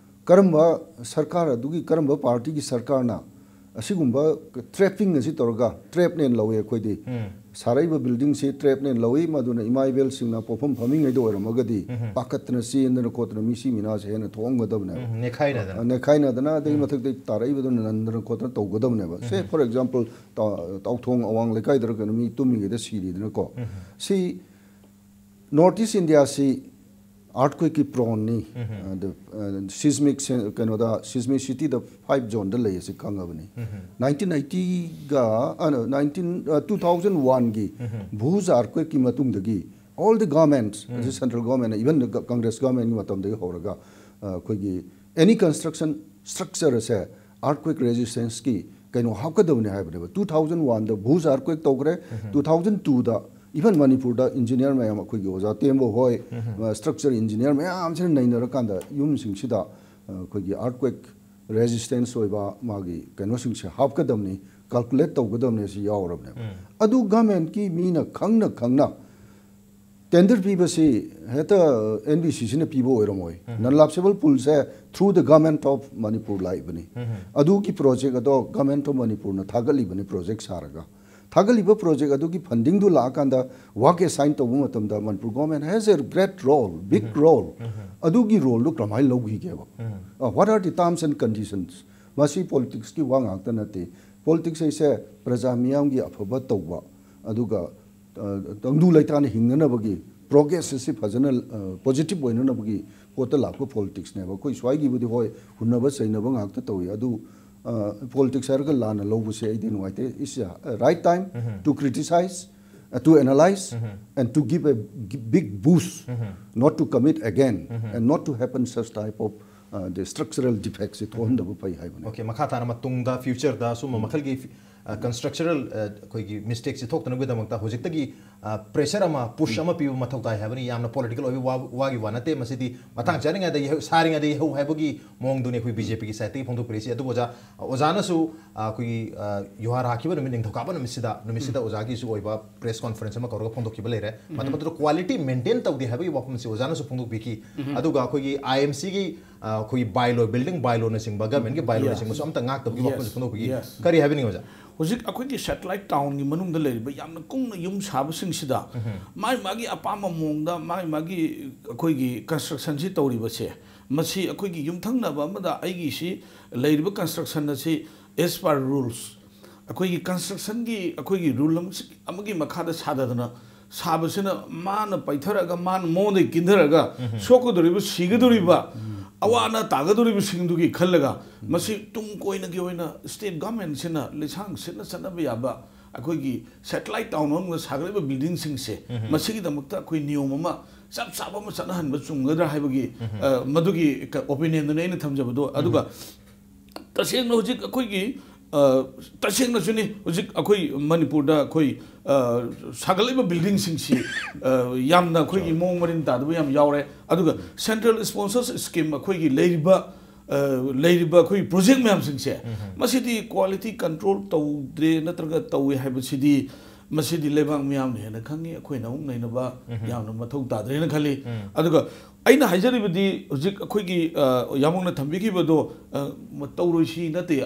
ꯀꯔꯝꯕ ꯁꯔꯀꯥꯔ ꯑꯗꯨꯒꯤ, ꯀꯔꯝꯕ party ꯒꯤ ꯁꯔꯀꯥꯔꯅ ꯑꯁꯤꯒꯨꯝꯕ trapping ꯑꯁꯤ ꯇꯧꯔꯒ, trap ꯅꯦꯅ ꯂꯧꯏ ꯑꯩꯈꯣꯏꯗꯤ꯫ ꯁꯥꯔꯛꯏꯕ building ꯁꯤ trap ꯅꯦꯅ ꯂꯧꯏ, ꯃꯗꯨꯅ ꯏꯃꯥ ꯏꯕꯦꯜꯁꯤꯡꯅ ꯄꯣꯛꯐꯝ ꯐꯝꯃꯤꯉꯩꯗ ꯑꯣꯏꯔꯝꯃꯒꯗꯤ ꯄꯥꯈꯠꯇꯅ ꯆꯦꯟꯗꯅ ꯈꯣꯠꯇꯅ ꯃꯤꯁꯤ ꯃꯤꯅꯥꯁꯦ ꯍꯦꯟꯅ ꯊꯣꯛꯑꯝꯒꯗꯕꯅꯦꯕ꯫ ꯎꯝ, ꯅꯦꯈꯥꯏꯅꯗꯅ꯫ ꯑ, ꯅꯦꯈꯥꯏꯅꯗꯅ, ꯑꯗꯒꯤ ꯃꯊꯛꯇ ꯇꯥꯔꯛꯏꯕꯗꯨꯅ ꯅꯟꯗꯅ ꯈꯣꯠꯇꯅ ꯇꯧꯒꯗꯕꯅꯦꯕ꯫ Say, for example, ꯇꯥ-, ꯇꯥꯎꯊꯣꯡ ꯑꯋꯥꯡ ꯂꯩꯀꯥꯏꯗꯔ ꯀꯩꯅꯣ ꯃꯤ ꯇꯨꯝꯃꯤꯉꯩꯗ ꯁꯤꯔꯤꯗꯅꯀꯣ꯫ ꯁꯤ North East India ꯁꯤ earthquake ꯀꯤ prone ꯅꯤ꯫ ꯑꯗ, ꯑ, seismic ꯁꯦ-, ꯀꯩꯅꯣꯗ, seismicity ꯗ five zone ꯗ ꯂꯩ ꯑꯁꯤ ꯈꯪꯉꯕꯅꯤ꯫ Nineteen eighty ꯒ, ꯑ, no, nineteen, ꯑ, two thousand one ꯒꯤ Bhuj earthquake ꯀꯤ ꯃꯇꯨꯡꯗꯒꯤ all the governments, ꯑꯁꯤ central government, even the Congress government ꯀꯤ ꯃꯇꯝꯗꯒꯤ ꯍꯧꯔꯒ, ꯑ, ꯑꯩꯈꯣꯏꯒꯤ any construction structure ꯑꯁꯦ earthquake resistance ꯀꯤ ꯀꯩꯅꯣ ꯍꯥꯞꯀꯗꯕꯅꯤ ꯍꯥꯏꯕꯅꯦꯕ꯫ Two thousand one ꯗ Bhuj earthquake ꯇꯧꯈ꯭ꯔꯦ, two thousand two ꯗ even ꯃꯅꯤꯄꯨꯔꯗ engineer ꯃꯌꯥꯝ, ꯑꯩꯈꯣꯏꯒꯤ ꯑꯣꯖꯥ ꯇꯦꯝꯕ ꯍꯣꯏ, ꯑ, structure engineer ꯃꯌꯥꯝꯁꯤꯅ ꯅꯩꯅꯔꯀꯥꯟꯗ ꯌꯨꯝꯁꯤꯡꯁꯤꯗ, ꯑ, ꯑꯩꯈꯣꯏꯒꯤ earthquake resistance ꯑꯣꯏꯕ ꯃꯥꯒꯤ ꯀꯩꯅꯣꯁꯤꯡꯁꯦ ꯍꯥꯞꯀꯗꯕꯅꯤ, calculate ꯇꯧꯒꯗꯕꯅꯤ ꯁꯤ ꯌꯥꯎꯔꯕꯅꯦꯕ꯫ ꯑꯗꯨ government ꯀꯤ ꯃꯤꯅ ꯈꯪꯅ ꯈꯪꯅ tender ꯄꯤꯕꯁꯤ ꯍꯦꯛꯇ N B C C ꯅ ꯄꯤꯕ ꯑꯣꯏꯔꯝꯃꯣꯏ꯫ Non lapsable pool say through the Government of Manipur ꯂꯥꯛꯏꯕꯅꯤ꯫ ꯑꯗꯨꯒꯤ project ꯑꯗꯣ Government of Manipur ꯅ ꯊꯥꯒꯠꯂꯤꯕꯅꯤ, project ꯁꯥꯔꯒ꯫ ꯊꯥꯒꯠꯂꯤꯕ project ꯑꯗꯨꯒꯤ funding ꯗꯨ ꯂꯥꯛꯑꯀꯥꯟꯗ work assign ꯇꯧꯕ ꯃꯇꯝꯗ Manipur government has a great role, big role꯫ ꯑꯗꯨꯒꯤ role ꯗꯨ ꯀꯃꯥꯏꯅ ꯂꯧꯈꯤꯒꯦꯕ? ꯑ, what are the terms and conditions? ꯃꯁꯤ politics ꯀꯤ ꯋꯥ ꯉꯥꯛꯇ ꯅꯠꯇꯦ꯫ Politics ꯍꯥꯏꯁꯦ ꯄ꯭ꯔꯖꯥ ꯃꯤꯌꯥꯝꯒꯤ ꯑꯐꯕ ꯇꯧꯕ, ꯑꯗꯨꯒ, ꯑ, ꯇꯪꯗꯨ ꯂꯩꯇꯥꯅ ꯍꯤꯡꯅꯅꯕꯒꯤ, progress ꯑꯁꯤ ꯐꯖꯅ, ꯑ, positive ꯑꯣꯏꯅꯅꯕꯒꯤ ꯄꯣꯠꯇ ꯂꯥꯛꯄ politics ꯅꯦꯕ꯫ ꯑꯩꯈꯣꯏ ꯁ꯭ꯋꯥꯏꯒꯤꯕꯨꯗꯤ ꯍꯣꯏ, ꯍꯨꯟꯅꯕ ꯆꯩꯅꯕ ꯉꯥꯛꯇ ꯇꯧꯏ꯫ ꯑꯗꯨ ꯄꯣꯂꯤꯇꯤꯛꯁ ꯍꯥꯏꯔꯒ ꯂꯥꯟꯅ ꯂꯧꯕꯁꯦ ꯑꯩꯗꯤ ꯅꯨꯡꯉꯥꯏꯇꯦ. It's a right time to criticize, uh, to analyze, and to give a g- big boost, not to commit again, and not to happen such type of, uh, the structural defects ꯁꯤ ꯊꯣꯛꯍꯟꯗꯕ ꯐꯩ ꯍꯥꯏꯕꯅꯦ. Okay, ꯃꯈꯥ ꯇꯥꯅ ꯃꯇꯨꯡꯗ ꯐ꯭ꯌꯨꯆꯔꯗ ꯁꯨꯝꯕ ꯃꯈꯜꯒꯤ ꯀꯟꯁꯇ꯭ꯔꯛꯆꯔꯦꯜ ꯑꯩꯈꯣꯏꯒꯤ ꯃꯤꯁꯇꯦꯛꯁꯦ ꯊꯣꯛꯇꯅꯕꯒꯤꯗꯃꯛꯇ ꯍꯧꯖꯤꯛꯇꯒꯤ ꯄ꯭ꯔꯦꯁꯔ ꯑꯃ, ꯄꯨꯁ ꯑꯃ ꯄꯤꯕ ꯃꯊꯧ ꯇꯥꯏ ꯍꯥꯏꯕꯅꯤ. ꯌꯥꯝꯅ ꯄꯣꯂꯤꯇꯤꯀꯜ ꯑꯣꯏꯕ ꯋꯥ- ꯋꯥꯒꯤ ꯋꯥ ꯅꯠꯇꯦ ꯃꯁꯤꯗꯤ. ꯃꯇꯥꯡ ꯆꯥꯔꯤꯉꯩꯗ ꯌꯩꯍꯧ, ꯁꯥꯔꯤꯉꯩꯗ ꯌꯩꯍꯧ ꯍꯥꯏꯕꯒꯤ ꯃꯑꯣꯡꯗꯨꯅꯤ ꯑꯩꯈꯣꯏ ꯕꯤ ꯖꯦ ꯄꯤꯒꯤ ꯁꯥꯏꯠꯇꯒꯤ ꯐꯣꯡꯗꯣꯛꯄꯤꯔꯛꯏꯁꯤ. ꯑꯗꯨꯕꯨ ꯑꯣꯖꯥ, ꯑꯣꯖꯥꯅꯁꯨ ꯑꯩꯈꯣꯏꯒꯤ ꯌꯨꯍꯥꯔ ꯍꯥꯠꯈꯤꯕ ꯅꯨꯃꯤꯠ, ꯅꯤꯡꯊꯧꯀꯥꯕ ꯅꯨꯃꯤꯠꯁꯤꯗ, ꯅꯨꯃꯤꯠꯁꯤꯗ ꯑꯣꯖꯥꯒꯤꯁꯨ ꯑꯣꯏꯕ ꯄ꯭ꯔꯦꯁ ꯀꯣꯟꯐꯔꯦꯟꯁ ꯑꯃ ꯀꯧꯔꯒ ꯐꯣꯡꯗꯣꯛꯈꯤꯕ ꯂꯩꯔꯦ. ꯃꯇꯝ ꯑꯗꯨꯗ ꯀ꯭ꯋꯥꯂꯤꯇꯤ ꯃꯦꯟꯇꯦꯟ ꯇꯧꯗꯦ ꯍꯥꯏꯕꯒꯤ ꯋꯥꯐꯝꯁꯤ ꯑꯣꯖꯥꯅꯁꯨ ꯐꯣꯡꯗꯣꯛꯄꯤꯈꯤ. ꯑꯗꯨꯒ ꯑꯩꯈꯣꯏꯒꯤ ꯑꯥꯏ ꯑꯦꯝ ꯁꯤꯒꯤ ꯑꯩꯈꯣꯏꯒꯤ ꯕꯥꯏꯂꯣ, ꯕꯤꯜꯗꯤꯡ ꯕꯥꯏꯂꯣꯅꯆꯤꯡꯕ, ꯒꯃꯦꯟꯒꯤ ꯕꯥꯏꯂꯣꯅꯆꯤꯡꯕꯁꯨ ꯑꯝꯇ ꯉꯥꯛꯇꯕꯒꯤ ꯋꯥꯐꯝꯁꯨ ꯐꯣꯡꯗꯣꯛꯄꯤꯈꯤ. ꯀꯔꯤ ꯍꯥꯏꯕꯤꯅꯤꯡꯉꯤ ꯑꯣꯖꯥ? ꯍꯧꯖꯤꯛ ꯑꯩꯈꯣꯏꯒꯤ ꯁꯦꯇꯦꯂꯥꯏꯠ ꯇꯥꯎꯟꯒꯤ ꯃꯅꯨꯡꯗ ꯂꯩꯔꯤꯕ ꯌꯥꯝꯅ ꯀꯨꯡꯅ ꯌꯨꯝ ꯁꯥꯕꯁꯤꯡꯁꯤꯗ ꯃꯥꯒꯤ ꯃꯥꯒꯤ ꯑꯄꯥꯝꯕ ꯃꯑꯣꯡꯗ ꯃꯥꯒꯤ ꯃꯥꯒꯤ ꯑꯩꯈꯣꯏꯒꯤ ꯀꯟꯁꯇ꯭ꯔꯛꯁꯟꯁꯤ ꯇꯧꯔꯤꯕꯁꯦ, ꯃꯁꯤ ꯑꯩꯈꯣꯏꯒꯤ ꯌꯨꯝꯊꯪꯅꯕ ꯑꯃꯗ ꯑꯩꯒꯤꯁꯤ ꯂꯩꯔꯤꯕ ꯀꯟꯁꯇ꯭ꯔꯛꯁꯟ ꯑꯁꯤ as per rules, ꯑꯩꯈꯣꯏꯒꯤ ꯀꯟꯁꯇ꯭ꯔꯛꯁꯟꯒꯤ ꯑꯩꯈꯣꯏꯒꯤ ꯔꯨꯜ ꯑꯃꯒꯤ ꯃꯈꯥꯗ ꯁꯥꯗꯗꯅ ꯁꯥꯕꯁꯤꯅ ꯃꯥꯅ ꯄꯩꯊꯔꯛꯑꯒ, ꯃꯥꯅ ꯃꯉꯣꯟꯗꯒꯤ ꯀꯤꯟꯊꯔꯛꯑꯒ ꯁꯣꯛꯀꯗꯧꯔꯤꯕ, ꯁꯤꯒꯗꯧꯔꯤꯕ, ꯑꯋꯥ ꯑꯅꯥ ꯇꯥꯒꯗꯧꯔꯤꯕꯁꯤꯡꯗꯨꯒꯤ ꯈꯜꯂꯒ ꯃꯁꯤ ꯇꯨꯡ ꯀꯣꯏꯅꯒꯤ ꯑꯣꯏꯅ ꯁ꯭ꯇꯦꯠ ꯒꯚꯔꯟꯃꯦꯟꯠꯁꯤꯅ ꯂꯩꯁꯥꯡ ꯁꯤꯠꯅ ꯆꯠꯅꯕ ꯌꯥꯕ ꯑꯩꯈꯣꯏꯒꯤ ꯁꯦꯇꯦꯂꯥꯏꯠ ꯇꯥꯎꯟ ꯃꯅꯨꯡꯗ ꯁꯥꯒꯠꯂꯤꯕ ꯕꯤꯜꯗꯤꯡꯁꯤꯡꯁꯦ, ꯃꯁꯤꯒꯤꯗꯃꯛꯇ ꯑꯩꯈꯣꯏ ꯅꯤꯌꯣꯝ ꯑꯃ ꯆꯞ ꯆꯥꯕ ꯑꯃ ꯆꯠꯅꯍꯟꯕ ꯆꯨꯝꯒꯗ꯭ꯔꯥ ꯍꯥꯏꯕꯒꯤ, ꯑ, ꯃꯗꯨꯒꯤ ꯑꯣꯄꯤꯅꯤꯌꯟꯗꯨꯅꯤ ꯑꯩꯅ ꯊꯝꯖꯕꯗꯣ꯫ ꯑꯗꯨꯒ ꯇꯁꯦꯡꯅ ꯍꯧꯖꯤꯛ ꯑꯩꯈꯣꯏꯒꯤ, ꯑ, ꯇꯁꯦꯡꯅꯁꯨꯅꯤ, ꯍꯧꯖꯤꯛ ꯑꯩꯈꯣꯏ ꯃꯅꯤꯄꯨꯔꯗ ꯑꯩꯈꯣꯏ, ꯑ, ꯁꯥꯒꯠꯂꯤꯕ ꯕꯤꯜꯗꯤꯡꯁꯤꯡꯁꯤ, ꯑ, ꯌꯥꯝꯅ ꯑꯩꯈꯣꯏꯒꯤ ꯃꯑꯣꯡ ꯃꯔꯤꯟ ꯇꯥꯗꯕ ꯌꯥꯝ ꯌꯥꯎꯔꯦ꯫ ꯑꯗꯨꯒ ꯁꯦꯟꯇ꯭ꯔꯦꯜ ꯁ꯭ꯄꯣꯟꯁꯔꯁ ꯁ꯭ꯀꯤꯝ ꯑꯩꯈꯣꯏꯒꯤ ꯂꯩꯔꯤꯕ, ꯑ, ꯂꯩꯔꯤꯕ ꯑꯩꯈꯣꯏꯒꯤ ꯄ꯭ꯔꯣꯖꯦꯛ ꯃꯌꯥꯝꯁꯤꯡꯁꯦ, ꯃꯁꯤꯗꯤ ꯀ꯭ꯋꯥꯂꯤꯇꯤ ꯀꯟꯇ꯭ꯔꯣꯜ ꯇꯧꯗ꯭ꯔꯦ ꯅꯠꯇ꯭ꯔꯒ ꯇꯧꯏ ꯍꯥꯏꯕꯁꯤꯗꯤ ꯃꯁꯤꯗꯤ ꯂꯩꯕꯥꯛ ꯃꯤꯌꯥꯝꯅ ꯍꯦꯟꯅ ꯈꯪꯉꯤ, ꯑꯩꯈꯣꯏꯅ ꯑꯃꯨꯛ ꯅꯩꯅꯕ ꯌꯥꯝꯅ ꯃꯊꯧ ꯇꯥꯗ꯭ꯔꯦꯅ ꯈꯜꯂꯤ꯫ ꯑꯗꯨꯒ ꯑꯩꯅ ꯍꯥꯏꯖꯔꯤꯕꯗꯤ ꯍꯧꯖꯤꯛ ꯑꯩꯈꯣꯏꯒꯤ, ꯑ, ꯌꯥꯝꯕꯨꯡꯅ ꯊꯝꯕꯤꯈꯤꯕꯗꯣ, ꯑ, ꯃ-, ꯇꯧꯔꯣꯏꯁꯤ ꯅꯠꯇꯦ,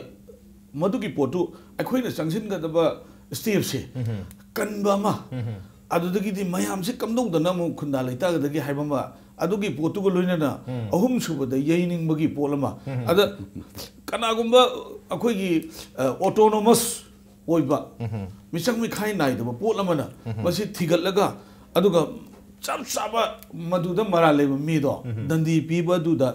ꯃꯗꯨꯒꯤ ꯄꯣꯠꯇꯨ ꯑꯩꯈꯣꯏꯅ ꯆꯪꯁꯤꯟꯒꯗꯕ ꯁ꯭ꯇꯦꯞꯁꯦ ꯀꯟꯕ ꯑꯃ, ꯑꯗꯨꯗꯒꯤꯗꯤ ꯃꯌꯥꯝꯁꯦ ꯀꯝꯗꯧꯗꯅ ꯑꯃꯨꯛ ꯈꯨꯟꯗꯥ ꯂꯩꯇꯥꯒꯗꯒꯦ ꯍꯥꯏꯕ ꯑꯃ, ꯑꯗꯨꯒꯤ ꯄꯣꯠꯇꯨꯒ ꯂꯣꯏꯅꯅ ꯑꯍꯨꯝꯁꯨꯕꯗ ꯌꯩꯅꯤꯡꯕꯒꯤ ꯄꯣꯠ ꯑꯃ꯫ ꯑꯗ ꯀꯅꯥꯒꯨꯝꯕ ꯑꯩꯈꯣꯏꯒꯤ, ꯑ, ꯑꯣꯇꯣꯅꯣꯃꯁ ꯑꯣꯏꯕ, ꯃꯤꯆꯪ ꯃꯤꯈꯥꯏ ꯅꯥꯏꯗꯕ ꯄꯣꯠ ꯑꯃꯅ ꯃꯁꯤ ꯊꯤꯒꯠꯂꯒ, ꯑꯗꯨꯒ ꯆꯞ ꯆꯥꯕ ꯃꯗꯨꯗ ꯃꯔꯥꯜ ꯂꯩꯕ ꯃꯤꯗꯣ ꯗꯟꯗꯤ ꯄꯤꯕ ꯑꯗꯨꯗ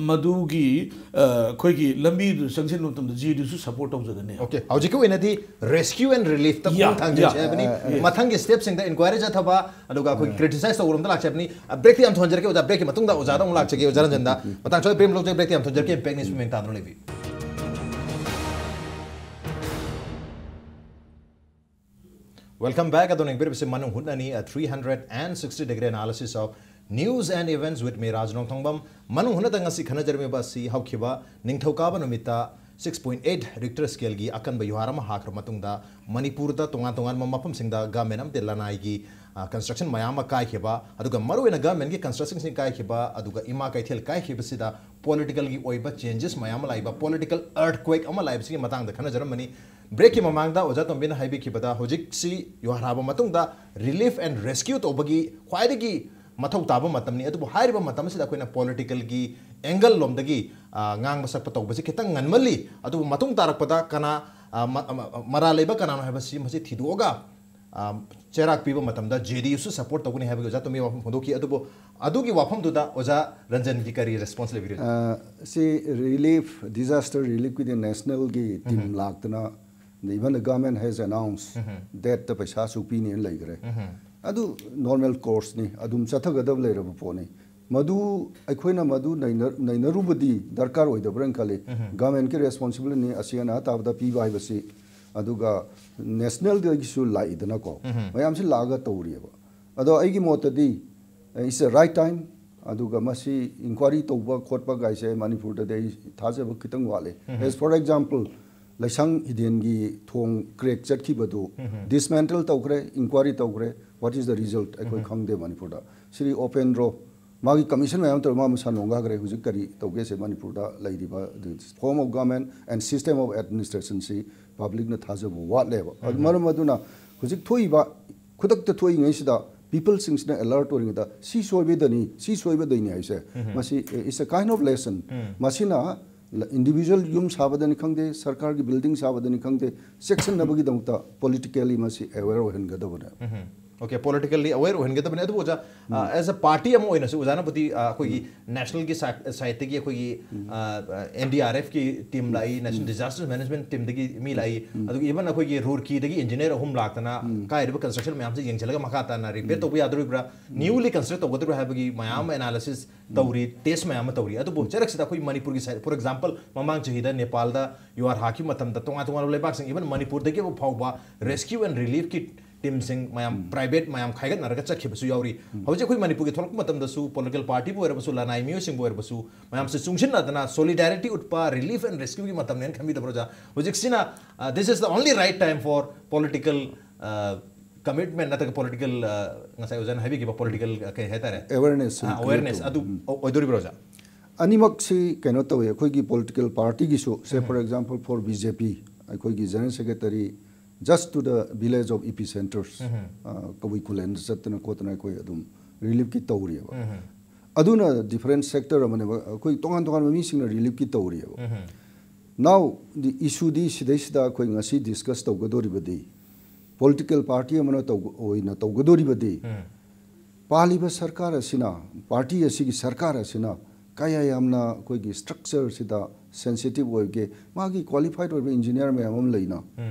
ꯃꯗꯨꯒꯤ ꯑ, ꯑꯩꯈꯣꯏꯒꯤ ꯂꯝꯕꯤꯗꯨ ꯆꯪꯁꯤꯟꯕ ꯃꯇꯝꯗ ꯖꯦ ꯗꯤ ꯌꯨꯁꯨ ꯁꯄꯣꯔꯠ ꯇꯧꯖꯒꯅꯤ꯫ ꯑꯣꯀꯦ, ꯍꯧꯖꯤꯛꯀꯤ ꯑꯣꯏꯅꯗꯤ rescue and relief ꯇ Yeah, ꯈꯣꯡ ꯊꯥꯡꯖꯤꯟꯁꯦ yeah. ꯍꯥꯏꯕꯅꯤ꯫ ꯃꯊꯪꯒꯤ step ꯁꯤꯡꯗ inquiry ꯆꯠꯊꯕ ꯑꯗꯨꯒ ꯑꯩꯈꯣꯏ criticize ꯇꯧꯕꯔꯣꯝꯗ ꯂꯥꯛꯆꯕꯅꯤ꯫ Break ꯇꯤ ꯌꯥꯝ ꯊꯣꯟꯖꯔꯛꯀꯦ ꯑꯣꯖꯥ, break ꯀꯤ ꯃꯇꯨꯡꯗ ꯑꯣꯖꯥꯗ ꯑꯃꯨꯛ ꯂꯥꯛꯆꯒꯦ꯫ ꯑꯣꯖꯥ ꯔꯟꯖꯟꯗ ꯃꯇꯥꯡ ꯆꯥꯕ break ꯂꯧꯖꯒꯦ꯫ Break ꯇꯤ ꯌꯥꯝ ꯊꯣꯟꯖꯔꯛꯀꯦ꯫ Impact News ꯃꯤꯡ ꯇꯥꯗꯨꯅ ꯂꯩꯕꯤꯌꯨ꯫ Welcome back. ꯑꯗꯣ ꯌꯦꯡꯕꯤꯔꯤꯕꯁꯤ ꯃꯅꯨꯡ ꯍꯨꯠꯅꯅꯤ, a three hundred and sixty degree analysis of news and events with me, ꯔꯥꯖ ꯅꯣꯡꯊꯣꯡꯕꯝ꯫ ꯃꯅꯨꯡ ꯍꯨꯠꯅꯗ ꯉꯁꯤ ꯈꯟꯅꯖꯔꯝꯃꯤꯕ ꯑꯁꯤ ꯍꯧꯈꯤꯕ ꯅꯤꯡꯊꯧꯀꯥꯕ ꯅꯨꯃꯤꯠꯇ six point eight Richter scale ꯒꯤ ꯑꯀꯟꯕ ꯌꯨꯍꯥꯔ ꯑꯃ ꯍꯥꯈ꯭ꯔ ꯃꯇꯨꯡꯗ ꯃꯅꯤꯄꯨꯔꯗ ꯇꯣꯉꯥꯟ ꯇꯣꯉꯥꯟꯕ ꯃꯐꯝꯁꯤꯡꯗ government ꯑꯃꯗꯤ ꯂꯅꯥꯏꯒꯤ, ꯑ, construction ꯃꯌꯥꯝ ꯑꯃ ꯀꯥꯏꯈꯤꯕ, ꯑꯗꯨꯒ ꯃꯔꯨꯑꯣꯏꯅ government ꯀꯤ construction ꯁꯤꯡ ꯀꯥꯏꯈꯤꯕ, ꯑꯗꯨꯒ ꯏꯃꯥ ꯀꯩꯊꯦꯜ ꯀꯥꯏꯈꯤꯕꯁꯤꯗ political ꯒꯤ ꯑꯣꯏꯕ changes ꯃꯌꯥꯝ ꯑꯃ ꯂꯥꯛꯏꯕ, political earthquake ꯑꯃ ꯂꯥꯛꯏꯕꯁꯤꯒꯤ ꯃꯇꯥꯡꯗ ꯈꯟꯅꯖꯔꯝꯕꯅꯤ꯫ Break ꯀꯤ ꯃꯃꯥꯡꯗ ꯑꯣꯖꯥ ꯇꯣꯝꯕꯤꯅ ꯍꯥꯏꯕꯤꯈꯤꯕꯗ ꯍꯧꯖꯤꯛꯁꯤ ꯌꯨꯍꯥꯔ ꯍꯥꯕ ꯃꯇꯨꯡꯗ relief and rescue ꯇꯧꯕꯒꯤ ꯈ꯭ꯋꯥꯏꯗꯒꯤ ꯃꯊꯧ ꯇꯥꯕ ꯃꯇꯝꯅꯤ꯫ ꯑꯗꯨꯕꯨ ꯍꯥꯏꯔꯤꯕ ꯃꯇꯝ ꯑꯁꯤꯗ ꯑꯩꯈꯣꯏꯅ political ꯒꯤ angle ꯂꯣꯝꯗꯒꯤ, ꯑ, ꯉꯥꯡꯕ ꯁꯛꯄ ꯇꯧꯕꯁꯤ ꯈꯤꯇꯪ ꯉꯟꯃꯜꯂꯤ꯫ ꯑꯗꯨꯕꯨ ꯃꯇꯨꯡ ꯇꯥꯔꯛꯄꯗ ꯀꯅꯥ, ꯑ, ꯃ-, ꯃ-, ꯃꯔꯥꯜ ꯂꯩꯕ ꯀꯅꯥꯅꯣ ꯍꯥꯏꯕꯁꯤ ꯃꯁꯤ ꯊꯤꯗꯣꯛꯑꯒ, ꯑ, ꯆꯩꯔꯥꯛ ꯄꯤꯕ ꯃꯇꯝꯗ ꯖꯦ ꯗꯤ ꯌꯨꯁꯨ support ꯇꯧꯒꯅꯤ ꯍꯥꯏꯕꯒꯤ ꯑꯣꯖꯥ ꯇꯣꯝꯕꯤ ꯋꯥꯐꯝ ꯐꯣꯡꯗꯣꯛꯈꯤ꯫ ꯑꯗꯨꯕꯨ ꯑꯗꯨꯒꯤ ꯋꯥꯐꯝꯗꯨꯗ ꯑꯣꯖꯥ ꯔꯟꯖꯟꯒꯤ ꯀꯔꯤ response ꯂꯩꯕꯤꯔꯤ? ꯑ, ꯁꯤ relief, disaster relief ꯀꯤꯗꯤ national ꯒꯤ team ꯂꯥꯛꯇꯅ, even the government has announced date ꯇ ꯄꯩꯁꯥ ꯑꯁꯨꯛ ꯄꯤꯅꯤꯅ ꯂꯩꯈ꯭ꯔꯦ꯫ ꯑꯗꯨ normal course ꯅꯤ, ꯑꯗꯨꯝ ꯆꯠꯊꯒꯗꯕ ꯂꯩꯔꯕ ꯄꯣꯠꯅꯤ꯫ ꯃꯗꯨ ꯑꯩꯈꯣꯏꯅ ꯃꯗꯨ ꯅꯩꯅ-, ꯅꯩꯅꯔꯨꯕꯗꯤ ꯗꯔꯀꯥꯔ ꯑꯣꯏꯗꯕ꯭ꯔꯅ ꯈꯜꯂꯤ꯫ Government ꯀꯤ responsible ꯅꯤ ꯑꯁꯤ ꯑꯅꯥ ꯇꯥꯕꯗ ꯄꯤꯕ ꯍꯥꯏꯕꯁꯤ, ꯑꯗꯨꯒ national ꯗꯒꯤꯁꯨ ꯂꯥꯛꯏꯗꯅꯀꯣ, ꯃꯌꯥꯝꯁꯤ ꯂꯥꯛꯑꯒ ꯇꯧꯔꯤꯑꯕ꯫ ꯑꯗꯣ ꯑꯩꯒꯤ ꯃꯣꯠꯇꯗꯤ, it's the right time꯫ ꯑꯗꯨꯒ ꯃꯁꯤ inquiry ꯇꯧꯕ ꯈꯣꯠꯄ ꯀꯥꯏꯁꯦ ꯃꯅꯤꯄꯨꯔꯗꯗꯤ ꯑꯩ ꯊꯥꯖꯕ ꯈꯤꯇꯪ ꯋꯥꯠꯂꯤ꯫ As for example, ꯂꯩꯁꯪ ꯍꯤꯗꯦꯟꯒꯤ ꯊꯣꯡ crack ꯆꯠꯈꯤꯕꯗꯨ dismantle ꯇꯧꯈ꯭ꯔꯦ, inquiry ꯇꯧꯈ꯭ꯔꯦ, what is the result ꯑꯩꯈꯣꯏ ꯈꯪꯗꯦ ꯃꯅꯤꯄꯨꯔꯗ꯫ ꯁ꯭ꯔꯤ ꯎꯄꯦꯟꯗ꯭ꯔꯣ, ꯃꯥꯒꯤ commission ꯃꯌꯥꯝ ꯇꯧꯔ ꯃꯥ ꯃꯁꯥ ꯅꯣꯡꯒꯥꯈ꯭ꯔꯦ꯫ ꯍꯧꯖꯤꯛ ꯀꯔꯤ ꯇꯧꯒꯦꯁꯦ ꯃꯅꯤꯄꯨꯔꯗ ꯂꯩꯔꯤꯕ form of government and system of administration ꯁꯤ public ꯅ ꯊꯥꯖꯕ ꯋꯥꯠꯂꯦꯕ꯫ ꯑꯗꯨ ꯃꯔꯝ ꯑꯗꯨꯅ ꯍꯧꯖꯤꯛ ꯊꯣꯛꯏꯕ, ꯈꯨꯗꯛꯇ ꯊꯣꯛꯏꯉꯩꯁꯤꯗ people ꯁꯤꯡꯁꯤꯅ alert ꯑꯣꯏꯔꯤꯉꯩꯗ ꯁꯤ ꯁꯣꯏꯕꯗꯅꯤ, ꯁꯤ ꯁꯣꯏꯕꯗꯩꯅꯤ ꯍꯥꯏꯁꯦ, ꯃꯁꯤ, it's a kind of lesson꯫ ꯃꯁꯤꯅ individual ꯌꯨꯝ ꯁꯥꯕꯗꯅꯤ ꯈꯪꯗꯦ, ꯁꯔꯀꯥꯔꯒꯤ building ꯁꯥꯕꯗꯅꯤ ꯈꯪꯗꯦ, ꯆꯦꯛꯁꯤꯟꯅꯕꯒꯤꯗꯃꯛꯇ politically ꯃꯁꯤ aware ꯑꯣꯏꯍꯟꯒꯗꯕꯅꯦ꯫ Okay, politically aware ꯑꯣꯏꯍꯟꯒꯗꯕꯅꯤ꯫ ꯑꯗꯨꯕꯨ ꯑꯣꯖꯥ, as a party ꯑꯃ ꯑꯣꯏꯅꯁꯨ ꯑꯣꯖꯥꯅꯕꯨꯗꯤ, ꯑ, ꯑꯩꯈꯣꯏꯒꯤ national ꯒꯤ side ꯇꯒꯤ ꯑꯩꯈꯣꯏꯒꯤ, ꯑ, N D R F ꯀꯤ team ꯂꯥꯛꯏ, National Disaster Management team ꯗꯒꯤ ꯃꯤ ꯂꯥꯛꯏ, ꯑꯗꯨꯒ even ꯑꯩꯈꯣꯏꯒꯤ ꯔꯨꯔꯀꯤꯗꯒꯤ engineer ꯑꯍꯨꯝ ꯂꯥꯛꯇꯅ ꯀꯥꯏꯔꯤꯕ construction ꯃꯌꯥꯝꯁꯦ ꯌꯦꯡꯁꯤꯜꯂꯒ ꯃꯈꯥ ꯇꯥꯅ repair ꯇꯧꯕ ꯌꯥꯗꯣꯔꯤꯕ꯭ꯔꯥ, newly construct ꯇꯧꯒꯗꯣꯔꯤꯕ꯭ꯔꯥ ꯍꯥꯏꯕꯒꯤ ꯃꯌꯥꯝ ꯑꯃ analysis ꯇꯧꯔꯤ, test ꯃꯌꯥꯝ ꯑꯃ ꯇꯧꯔꯤ꯫ ꯑꯗꯨꯕꯨ ꯆꯩꯔꯛꯁꯤꯗ ꯑꯩꯈꯣꯏ ꯃꯅꯤꯄꯨꯔꯒꯤ side, for example, ꯃꯃꯥꯡ ꯆꯍꯤꯗ ꯅꯦꯄꯥꯜꯗ ꯌꯨꯍꯥꯔ ꯍꯥꯛꯈꯤꯕ ꯃꯇꯝꯗ ꯇꯣꯉꯥꯟ ꯇꯣꯉꯥꯟꯕ ꯂꯩꯕꯥꯛꯁꯤꯡ, even ꯃꯅꯤꯄꯨꯔꯗꯒꯤ ꯐꯥꯎꯕ rescue and relief ꯀꯤ team ꯁꯤꯡ ꯃꯌꯥꯝ, private ꯃꯌꯥꯝ ꯈꯥꯏꯒꯠꯅꯔꯒ ꯆꯠꯈꯤꯕꯁꯨ ꯌꯥꯎꯔꯤ꯫ ꯍꯧꯖꯤꯛ ꯑꯩꯈꯣꯏ ꯃꯅꯤꯄꯨꯔꯒꯤ ꯊꯣꯛꯂꯛꯄ ꯃꯇꯝꯗꯁꯨ political party ꯕꯨ ꯑꯣꯏꯔꯕꯁꯨ, ꯂꯅꯥꯏ ꯃꯤꯑꯣꯏꯁꯤꯡꯕꯨ ꯑꯣꯏꯔꯕꯁꯨ, ꯃꯌꯥꯝꯁꯦ ꯆꯨꯡꯁꯤꯟꯅꯗꯅ solidarity ꯎꯠꯄ, relief and rescue ꯒꯤ ꯃꯇꯝꯅꯦꯅ ꯈꯟꯕꯤꯗꯕ꯭ꯔꯣ ꯑꯣꯖꯥ? ꯍꯧꯖꯤꯛꯁꯤꯅ, uh, this is the only right time for political, uh, commitment ꯅꯠꯇ꯭ꯔꯒ political, uh, ꯉꯁꯥꯏ ꯑꯣꯖꯥꯅ ꯍꯥꯏꯕꯤꯈꯤꯕ political, uh, ꯀꯩ ꯍꯥꯏꯇꯥꯔꯦ? Awareness, ꯑ, awareness ꯑꯗꯨ ꯑꯣꯏ-, ꯑꯣꯏꯗꯣꯔꯤꯕ꯭ꯔꯣ ꯑꯣꯖꯥ? ꯑꯅꯤꯃꯛꯁꯤ ꯀꯩꯅꯣ ꯇꯧꯋꯤ꯫ ꯑꯩꯈꯣꯏꯒꯤ political party ꯒꯤꯁꯨ, say for example for B J P, ꯑꯩꯈꯣꯏꯒꯤ general secretary just to the village of epicenters, ꯑ, ꯀꯕꯨꯏ ꯈꯨꯜꯂꯦꯟꯗ ꯆꯠꯇꯅ ꯈꯣꯠꯇꯅ ꯑꯩꯈꯣꯏ ꯑꯗꯨꯝ relief ꯀꯤ ꯇꯧꯔꯤꯑꯕ꯫ ꯑꯗꯨꯅ different sector ꯑꯃꯅꯦꯕ, ꯑꯩꯈꯣꯏ ꯇꯣꯉꯥꯟ ꯇꯣꯉꯥꯟꯕ ꯃꯤꯁꯤꯡꯅ relief ꯀꯤ ꯇꯧꯔꯤꯑꯕ꯫ Now, the issue ꯗꯤ ꯁꯤꯗꯩꯁꯤꯗ ꯑꯩꯈꯣꯏ ꯉꯁꯤ discuss ꯇꯧꯒꯗꯧꯔꯤꯕꯗꯤ, political party ꯑꯃꯅ ꯇꯧ-, ꯑꯣꯏꯅ ꯇꯧꯒꯗꯧꯔꯤꯕꯗꯤ, ꯄꯥꯜꯂꯤꯕ ꯁꯔꯀꯥꯔ ꯑꯁꯤꯅ, party ꯑꯁꯤꯒꯤ ꯁꯔꯀꯥꯔ ꯑꯁꯤꯅ ꯀꯌꯥ ꯌꯥꯝꯅ ꯑꯩꯈꯣꯏꯒꯤ structure ꯁꯤꯗ sensitive ꯑꯣꯏꯒꯦ, ꯃꯥꯒꯤ qualified ꯑꯣꯏꯕ engineer ꯃꯌꯥꯝ ꯑꯃ ꯂꯩꯅ,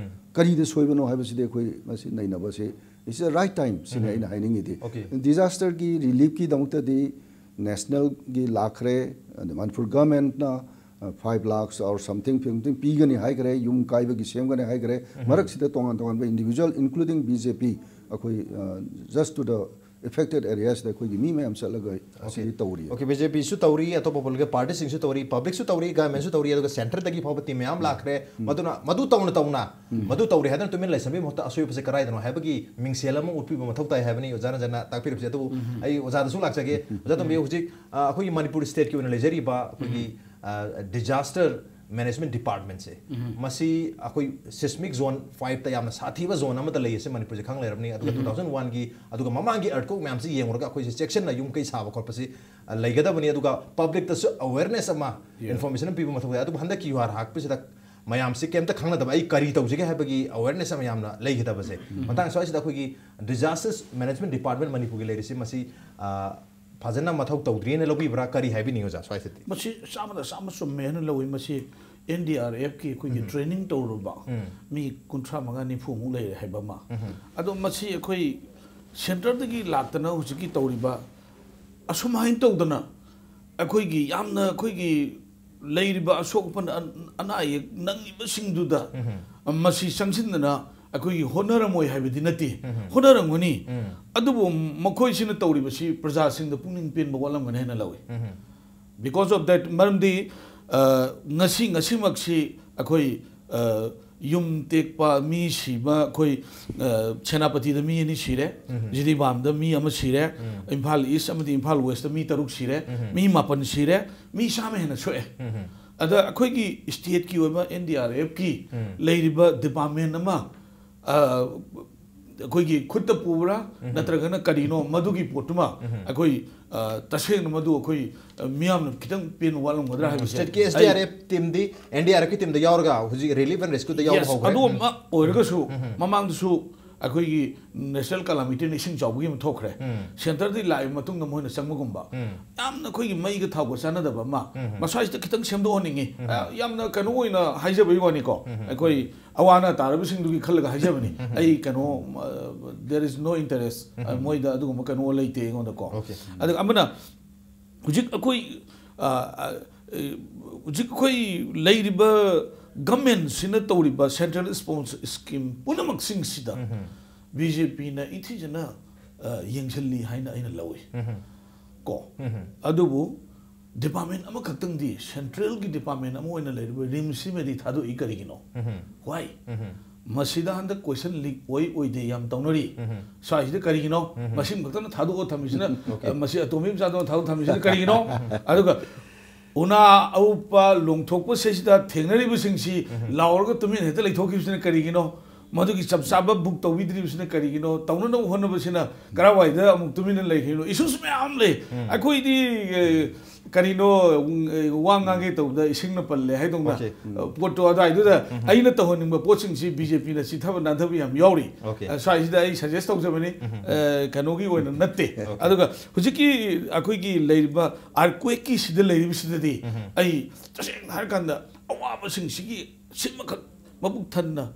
ꯀꯔꯤꯗ ꯁꯣꯏꯕꯅꯣ ꯍꯥꯏꯕꯁꯤꯗꯤ ꯑꯩꯈꯣꯏ ꯃꯁꯤ ꯅꯩꯅꯕꯁꯦ, it's the right time ꯁꯤꯅꯤ ꯑꯩꯅ ꯍꯥꯏꯅꯤꯡꯉꯤꯗꯤ꯫ Okay. Disaster ꯒꯤ relief ꯀꯤꯗꯃꯛꯇꯗꯤ national ꯒꯤ ꯂꯥꯛꯈ꯭ꯔꯦ, ꯑꯗ ꯃꯅꯤꯄꯨꯔ government ꯅ, ꯑ, five lakhs or something, something ꯄꯤꯒꯅꯤ ꯍꯥꯏꯈ꯭ꯔꯦ, ꯌꯨꯝ ꯀꯥꯏꯕꯒꯤ ꯁꯦꯝꯒꯅꯤ ꯍꯥꯏꯈ꯭ꯔꯦ꯫ ꯃꯔꯛꯁꯤꯗ ꯇꯣꯉꯥꯟ ꯇꯣꯉꯥꯟꯕ individual, including B J P, ꯑꯩꯈꯣꯏ, ꯑ, just to the affected area ꯁꯤꯗ ꯑꯩꯈꯣꯏꯒꯤ ꯃꯤ ꯃꯌꯥꯝ ꯆꯠꯂꯒ ꯑꯁꯤꯗꯤ ꯇꯧꯔꯤ꯫ Okay, B J P ꯁꯨ ꯇꯧꯔꯤ, ꯑꯇꯣꯞꯄ political party ꯁꯤꯡꯁꯨ ꯇꯧꯔꯤ, public ꯁꯨ ꯇꯧꯔꯤ, government ꯁꯨ ꯇꯧꯔꯤ, ꯑꯗꯨꯒ centre ꯗꯒꯤ ꯐꯥꯎꯕ team ꯃꯌꯥꯝ ꯂꯥꯛꯈ꯭ꯔꯦ꯫ ꯃꯗꯨꯅ ꯃꯗꯨ ꯇꯧꯅ ꯇꯧꯅ, ꯃꯗꯨ ꯇꯧꯔꯦ ꯍꯥꯏꯗꯅ ꯇꯨꯃꯤꯟ ꯂꯩꯁꯟꯕꯒꯤ ꯃꯍꯨꯠꯇ ꯑꯁꯣꯏꯕꯁꯦ ꯀꯗꯥꯏꯗꯅꯣ ꯍꯥꯏꯕꯒꯤ ꯃꯤꯡꯁꯦꯜ ꯑꯃ ꯎꯠꯄꯤꯕ ꯃꯊꯧ ꯇꯥꯏ ꯍꯥꯏꯕꯅꯤ ꯑꯣꯖꯥꯅ ꯐꯖꯅ ꯇꯥꯛꯄꯤꯔꯤꯕꯁꯦ꯫ ꯑꯗꯨꯕꯨ ꯑꯩ ꯑꯣꯖꯥꯗꯁꯨ ꯂꯥꯛꯆꯒꯦ꯫ ꯑꯣꯖꯥ ꯇꯣꯝꯕꯤ, ꯍꯧꯖꯤꯛ, ꯑ, ꯑꯩꯈꯣꯏꯒꯤ ꯃꯅꯤꯄꯨꯔ state ꯀꯤ ꯑꯣꯏꯅ ꯂꯩꯖꯔꯤꯕ ꯑꯩꯈꯣꯏꯒꯤ, ꯑ, disaster management department ꯁꯦ, ꯃꯁꯤ ꯑꯩꯈꯣꯏ seismic zone five ꯇ ꯌꯥꯝꯅ ꯁꯥꯊꯤꯕ zone ꯑꯃꯗ ꯂꯩ ꯑꯁꯦ ꯃꯅꯤꯄꯨꯔꯁꯦ ꯈꯪ ꯂꯩꯔꯕꯅꯤ꯫ ꯑꯗꯨꯒ two thousand one ꯒꯤ ꯑꯗꯨꯒ ꯃꯃꯥꯡꯒꯤ earthquake ꯃꯌꯥꯝꯁꯤ ꯌꯦꯡꯉꯨꯔꯒ ꯑꯩꯈꯣꯏꯁꯦ ꯆꯦꯛꯁꯤꯟꯅ ꯌꯨꯝ ꯀꯩ ꯁꯥꯕ ꯈꯣꯠꯄꯁꯤ, ꯑ, ꯂꯩꯒꯗꯕꯅꯤ꯫ ꯑꯗꯨꯒ public ꯇꯁꯨ awareness ꯑꯃ, information ꯑꯃ ꯄꯤꯕ ꯃꯊꯧ ꯇꯥꯏ꯫ ꯑꯗꯨꯕꯨ ꯍꯟꯗꯛꯀꯤ ꯌꯨꯍꯥꯔ ꯍꯥꯛꯄꯁꯤꯗ ꯃꯌꯥꯝꯁꯤ ꯀꯩꯝꯇ ꯈꯪꯅꯗꯕ, ꯑꯩ ꯀꯔꯤ ꯇꯧꯁꯤꯒꯦ ꯍꯥꯏꯕꯒꯤ awareness ꯑꯃ ꯌꯥꯝꯅ ꯂꯩꯒꯗꯕꯁꯦ꯫ ꯃꯇꯥꯡ ꯁ꯭ꯋꯥꯏꯁꯤꯗ ꯑꯩꯈꯣꯏꯒꯤ disaster management department ꯃꯅꯤꯄꯨꯔꯒꯤ ꯂꯩꯔꯤꯁꯤ, ꯃꯁꯤ, ꯑ, ꯐꯖꯅ ꯃꯊꯧ ꯇꯧꯗ꯭ꯔꯤꯅ ꯂꯧꯕꯤꯕ꯭ꯔꯥ? ꯀꯔꯤ ꯍꯥꯏꯕꯤꯅꯤꯡꯉꯤ ꯑꯣꯖꯥ ꯁ꯭ꯋꯥꯏꯁꯤꯗꯤ? ꯃꯁꯤ ꯆꯥꯝꯃꯗ ꯆꯥꯝꯃ ꯆꯨꯝꯃꯦ ꯍꯥꯏꯅ ꯂꯧꯏ꯫ ꯃꯁꯤ N D R F ꯀꯤ ꯑꯩꯈꯣꯏꯒꯤ training ꯇꯧꯔꯨꯕ ꯃꯤ ꯀꯨꯟꯊ꯭ꯔꯥ ꯃꯉꯥ ꯅꯤꯐꯨꯃꯨꯛ ꯂꯩꯔꯦ ꯍꯥꯏꯕ ꯑꯃ꯫ ꯑꯗꯣ ꯃꯁꯤ ꯑꯩꯈꯣꯏ centre ꯗꯒꯤ ꯂꯥꯛꯇꯅ ꯍꯧꯖꯤꯛꯀꯤ ꯇꯧꯔꯤꯕ ꯑꯁꯨꯝ ꯍꯥꯏꯅ ꯇꯧꯗꯅ ꯑꯩꯈꯣꯏꯒꯤ ꯌꯥꯝꯅ ꯑꯩꯈꯣꯏꯒꯤ ꯂꯩꯔꯤꯕ ꯑꯁꯣꯛ ꯑꯄꯟ, ꯑꯟ-, ꯑꯅꯥ ꯑꯌꯦꯛ ꯅꯪꯉꯤꯕꯁꯤꯡꯗꯨꯗ ꯃꯁꯤ ꯆꯪꯁꯤꯟꯗꯅ ꯑꯩꯈꯣꯏꯒꯤ ꯍꯣꯠꯅꯔꯝꯃꯣꯏ ꯍꯥꯏꯕꯗꯤ ꯅꯠꯇꯦ, ꯍꯣꯠꯅꯔꯝꯒꯅꯤ꯫ ꯑꯗꯨꯕꯨ ꯃꯈꯣꯏꯁꯤꯅ ꯇꯧꯔꯤꯕꯁꯤ ꯄ꯭ꯔꯖꯥꯁꯤꯡꯗ ꯄꯨꯛꯅꯤꯡ ꯄꯦꯟꯕ ꯋꯥꯠꯂꯝꯒꯅꯤ ꯍꯥꯏꯅ ꯂꯧꯏ꯫ Because of that, ꯃꯔꯝꯗꯤ, ꯑ, ꯉꯁꯤ, ꯉꯁꯤꯃꯛꯁꯤ ꯑꯩꯈꯣꯏ, ꯑ, ꯌꯨꯝ ꯇꯦꯛꯄ, ꯃꯤ ꯁꯤꯕ, ꯑꯩꯈꯣꯏ, ꯑ, ꯁꯦꯅꯥꯄꯇꯤꯗ ꯃꯤ ꯑꯅꯤ ꯁꯤꯔꯦ, ꯖꯤꯔꯤꯕꯥꯝꯗ ꯃꯤ ꯑꯃ ꯁꯤꯔꯦ, ꯏꯝꯐꯥꯜ East ꯑꯃꯗꯤ ꯏꯝꯐꯥꯜ West ꯇ ꯃꯤ ꯇꯔꯨꯛ ꯁꯤꯔꯦ, ꯃꯤ ꯃꯥꯄꯟ ꯁꯤꯔꯦ, ꯃꯤ ꯆꯥꯝꯃ ꯍꯦꯟꯅ ꯁꯣꯛꯑꯦ꯫ ꯑꯗ ꯑꯩꯈꯣꯏꯒꯤ state ꯀꯤ ꯑꯣꯏꯕ N D R F ꯀꯤ ꯂꯩꯔꯤꯕ department ꯑꯃ, ꯑ, ꯑꯩꯈꯣꯏꯒꯤ ꯈꯨꯠꯇ ꯄꯨꯕ꯭ꯔꯥ ꯅꯠꯇ꯭ꯔꯒꯅ ꯀꯔꯤꯅꯣ, ꯃꯗꯨꯒꯤ ꯄꯣꯠꯇꯨꯃ ꯑꯩꯈꯣꯏ, ꯑ, ꯇꯁꯦꯡꯅ ꯃꯗꯨ ꯑꯩꯈꯣꯏ, ꯑ, ꯃꯤꯌꯥꯝꯅ ꯈꯤꯇꯪ ꯄꯦꯟꯕ ꯋꯥꯠꯂꯝꯒꯗ꯭ꯔꯥ ꯍꯥꯏꯕꯁꯦ state ꯀꯤ ꯑꯩ S D R F team ꯗꯤ N D R F ꯀꯤ team ꯗ ꯌꯥꯎꯔꯒ ꯍꯧꯖꯤꯛ relief and rescue ꯗ ꯌꯥꯎꯕ Yes, ꯍꯧꯈ꯭ꯔꯦ꯫ ꯑꯗꯨ ꯑꯃ ꯑꯣꯏꯔꯒꯁꯨ ꯃꯃꯥꯡꯗꯁꯨ ꯑꯩꯈꯣꯏꯒꯤ National Calamity ꯅ ꯏꯁꯤꯡ ꯆꯥꯎꯕꯒꯤ ꯑꯃ ꯊꯣꯛꯈ꯭ꯔꯦ꯫ Centre ꯗꯒꯤ ꯂꯥꯛꯑꯕ ꯃꯇꯨꯡꯗ ꯃꯣꯏꯅ ꯆꯪꯕꯒꯨꯝꯕ꯫ ꯌꯥꯝꯅ ꯑꯩꯈꯣꯏꯒꯤ ꯃꯩꯒ ꯊꯥꯎꯒ ꯆꯥꯟꯅꯗꯕ ꯑꯃ꯫ ꯃꯁ꯭ꯋꯥꯏꯁꯤꯗ ꯈꯤꯇꯪ ꯁꯦꯝꯗꯣꯛꯍꯟꯅꯤꯡꯉꯤ꯫ ꯑ, ꯌꯥꯝꯅ ꯀꯩꯅꯣ ꯑꯣꯏꯅ ꯍꯥꯏꯖꯕꯒꯤ ꯋꯥꯅꯤꯀꯣ꯫ ꯑꯩꯈꯣꯏ ꯑꯋꯥ ꯑꯅꯥ ꯇꯥꯔꯕꯁꯤꯡꯗꯨꯒꯤ ꯈꯜꯂꯒ ꯍꯥꯏꯖꯕꯅꯤ꯫ ꯑꯩ ꯀꯩꯅꯣ, ꯑ, there is no interest꯫ ꯑ, ꯃꯣꯏꯗ ꯑꯗꯨꯒꯨꯝꯕ ꯀꯩꯅꯣ ꯂꯩꯇꯦ ꯑꯩꯉꯣꯟꯗꯀꯣ꯫ Okay꯫ ꯑꯗꯨꯒ ꯑꯃꯅ ꯍꯧꯖꯤꯛ ꯑꯩꯈꯣꯏ, ꯑ, ꯑ, ꯑ, ꯍꯧꯖꯤꯛ ꯑꯩꯈꯣꯏ ꯂꯩꯔꯤꯕ government ꯁꯤꯅ ꯇꯧꯔꯤꯕ central sponsor scheme ꯄꯨꯝꯅꯃꯛꯁꯤꯡꯁꯤꯗ B J P ꯅ ꯏꯊꯤꯖꯅ, ꯑ, ꯌꯦꯡꯁꯤꯜꯂꯤ ꯍꯥꯏꯅ ꯑꯩꯅ ꯂꯧꯏ꯫ ꯀꯣ? ꯑꯗꯨꯕꯨ department ꯑꯃꯈꯛꯇꯪꯗꯤ, central ꯒꯤ department ꯑꯃ ꯑꯣꯏꯅ ꯂꯩꯔꯤꯕ RIMS ꯁꯤꯃꯗꯤ ꯊꯥꯗꯣꯛꯏ ꯀꯔꯤꯒꯤꯅꯣ? Why? ꯃꯁꯤꯗ ꯍꯟꯗꯛ question leak ꯑꯣꯏ ꯑꯣꯏꯗꯦ ꯌꯥꯝ ꯇꯧꯅꯔꯤ꯫ ꯁ꯭ꯋꯥꯏꯁꯤꯗ ꯀꯔꯤꯒꯤꯅꯣ? ꯃꯁꯤꯃ ꯈꯛꯇꯅ ꯊꯥꯗꯣꯛꯑ ꯊꯝꯃꯤꯁꯤꯅ, Okay꯫ ꯑ, ꯃꯁꯤ ꯑꯇꯣꯝꯕꯤ ꯃꯆꯥꯗꯧꯅ ꯊꯥꯗꯣꯛꯑ ꯊꯝꯃꯤꯁꯤꯅ ꯀꯔꯤꯒꯤꯅꯣ? ꯑꯗꯨꯒ ꯎꯅꯥ ꯑꯎꯞꯄ ꯂꯣꯡꯊꯣꯛꯄꯁꯤꯗ ꯊꯦꯡꯅꯔꯤꯕꯁꯤꯡꯁꯤ ꯂꯥꯎꯔꯒ ꯇꯨꯃꯤꯟꯅ ꯍꯦꯛꯇ ꯂꯩꯊꯣꯛꯈꯤꯕꯁꯤꯅ ꯀꯔꯤꯒꯤꯅꯣ? ꯃꯗꯨꯒꯤ ꯆꯞ ꯆꯥꯕ book ꯇꯧꯕꯤꯗ꯭ꯔꯤꯕꯁꯤꯅ ꯀꯔꯤꯒꯤꯅꯣ? ꯇꯧꯅꯅꯕ ꯍꯣꯠꯅꯕꯁꯤꯅ ꯀꯔꯥꯏꯋꯥꯏꯗ ꯑꯃꯨꯛ ꯇꯨꯃꯤꯟꯅ ꯂꯩꯈ꯭ꯔꯤꯅꯣ? Issues ꯃꯌꯥꯝ ꯂꯩ꯫ ꯑꯩꯈꯣꯏꯗꯤ, ꯑꯦ, ꯀꯔꯤꯅꯣ, ꯎꯝ, ꯋꯥ ꯉꯥꯡꯒꯦ ꯇꯧꯕꯗ ꯏꯁꯤꯡꯅ ꯄꯜꯂꯦ ꯍꯥꯏꯗꯧꯅ, Okay. ꯎꯝ꯫ ꯄꯣꯠꯇꯣ ꯑꯗꯨꯋꯥꯏꯗꯨꯗ ꯑꯩꯅ ꯇꯧꯍꯟꯅꯤꯡꯕ ꯄꯣꯠꯁꯤꯡꯁꯤ ꯕꯤ ꯖꯦ ꯄꯤꯅ ꯆꯤꯊꯕ ꯅꯥꯟꯊꯕ ꯌꯥꯝ ꯌꯥꯎꯔꯤ꯫ Okay. ꯑ, ꯁ꯭ꯋꯥꯏꯁꯤꯗ ꯑꯩ suggest ꯇꯧꯖꯕꯅꯤ꯫ ꯎꯝ꯫ ꯑ, ꯀꯩꯅꯣꯒꯤ ꯑꯣꯏꯅ ꯅꯠꯇꯦ꯫ Okay. ꯑꯗꯨꯒ ꯍꯧꯖꯤꯛꯀꯤ ꯑꯩꯈꯣꯏꯒꯤ ꯂꯩꯔꯤꯕ earthquakeꯀꯤ ꯁꯤꯗ ꯂꯩꯔꯤꯕꯁꯤꯗꯗꯤ ꯎꯝ꯫ ꯑꯩ ꯇꯁꯦꯡꯅ ꯍꯥꯏꯔꯀꯥꯟꯗ ꯑꯋꯥꯕꯁꯤꯡꯁꯤꯒꯤ ꯁꯤꯃꯈꯛ ꯃꯄꯨꯛ ꯊꯟꯅ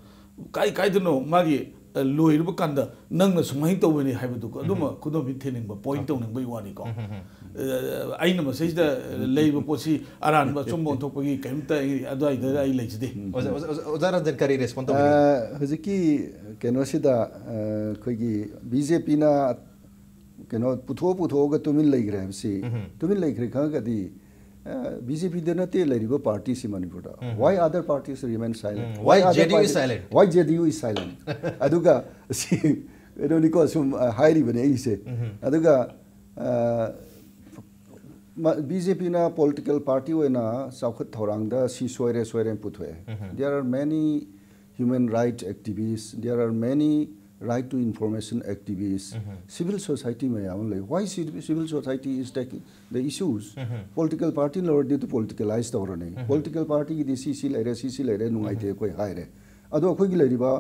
ꯀꯥꯏ ꯀꯥꯏꯗꯅꯣ ꯃꯥꯒꯤ, ꯑ, ꯂꯣꯏꯔꯕ ꯀꯥꯟꯗ ꯅꯪꯅ ꯁꯨꯃꯥꯏꯅ ꯇꯧꯕꯅꯤ ꯍꯥꯏꯕꯗꯨ ꯑꯗꯨꯃ ꯎꯝ꯫ ꯈꯨꯗꯣꯝꯕꯤ ꯊꯤꯅꯤꯡꯕ, point Okay. ꯇꯧꯅꯤꯡꯕꯒꯤ ꯋꯥꯅꯤꯀꯣ꯫ ꯎꯝ, ꯎꯝ, ꯎꯝ꯫ ꯑ, ꯑꯩꯅ ꯃꯁꯤꯗꯩꯁꯤꯗ ꯂꯩꯔꯤꯕ ꯄꯣꯠꯁꯤ ꯑꯔꯥꯟꯕ ꯑꯆꯨꯝꯕ ꯑꯣꯟꯊꯣꯛꯄꯒꯤ ꯀꯩꯝꯇ ꯑꯩ ꯑꯗꯨꯋꯥꯏꯗ ꯑꯩ ꯂꯩꯖꯗꯦ꯫ ꯑꯣꯖꯥ, ꯑꯣꯖꯥ, ꯑꯣꯖꯥ ꯔꯟꯖꯟ ꯀꯔꯤ respond ꯇꯧꯕꯤꯅꯤꯡꯉꯤ? ꯑ, ꯍꯧꯖꯤꯛꯀꯤ ꯀꯩꯅꯣꯁꯤꯗ, ꯑ, ꯑꯩꯈꯣꯏꯒꯤ ꯕꯤ ꯖꯦ ꯄꯤꯅ ꯀꯩꯅꯣ ꯄꯨꯊꯣꯛ ꯄꯨꯊꯣꯛꯑꯒ ꯇꯨꯃꯤꯟ ꯂꯩꯈ꯭ꯔꯦ ꯍꯥꯏꯕꯁꯤ, ꯎꯝ꯫ ꯇꯨꯃꯤꯟ ꯂꯩꯈ꯭ꯔꯦ ꯈꯪꯉꯒꯗꯤ, ꯑ, ꯕꯤ ꯖꯦ ꯄꯤꯗ ꯅꯠꯇꯦ ꯂꯩꯔꯤꯕ partyꯁꯤ ꯃꯅꯤꯄꯨꯔꯗ꯫ ꯎꯝ꯫ Why other parties remain silent? Um, why Why other J D U is parties, silent? Why J D U is silent? ꯑꯗꯨꯒ ꯁꯤ ꯀꯩꯅꯣꯅꯤꯀꯣ, ꯁꯨꯝ, ꯑ, ꯍꯥꯏꯔꯤꯕꯅꯦ ꯑꯩꯁꯦ꯫ ꯎꯝ꯫ ꯑꯗꯨꯒ, ꯑ, ꯃ-, ꯕꯤ ꯖꯦ ꯄꯤꯅ political party ꯑꯣꯏꯅ ꯆꯥꯎꯈꯠ ꯊꯧꯔꯥꯡꯗ ꯁꯤ ꯁꯣꯏꯔꯦ, ꯁꯣꯏꯔꯦꯅ ꯄꯨꯊꯣꯛꯑꯦ꯫ ꯎꯝ꯫ There are many human right activists, there are many right to information activists, um. Civil society ꯃꯌꯥꯝ ꯑꯃ ꯂꯩ꯫ Why ci-, civil society is taking the issues? Um. Political party ꯂꯧꯔꯗꯤ ꯑꯗꯨ politicalize ꯇꯧꯔꯅꯤ꯫ ꯎꯝ꯫ Political partyꯒꯤꯗꯤ ꯁꯤ ꯁꯤ ꯂꯩꯔꯦ, ꯁꯤ ꯁꯤ ꯂꯩꯔꯦ, ꯅꯨꯡꯉꯥꯏꯇꯦ ꯎꯝ꯫ ꯑꯩꯈꯣꯏ ꯍꯥꯏꯔꯦ꯫ ꯑꯗꯣ ꯑꯩꯈꯣꯏꯒꯤ ꯂꯩꯔꯤꯕ,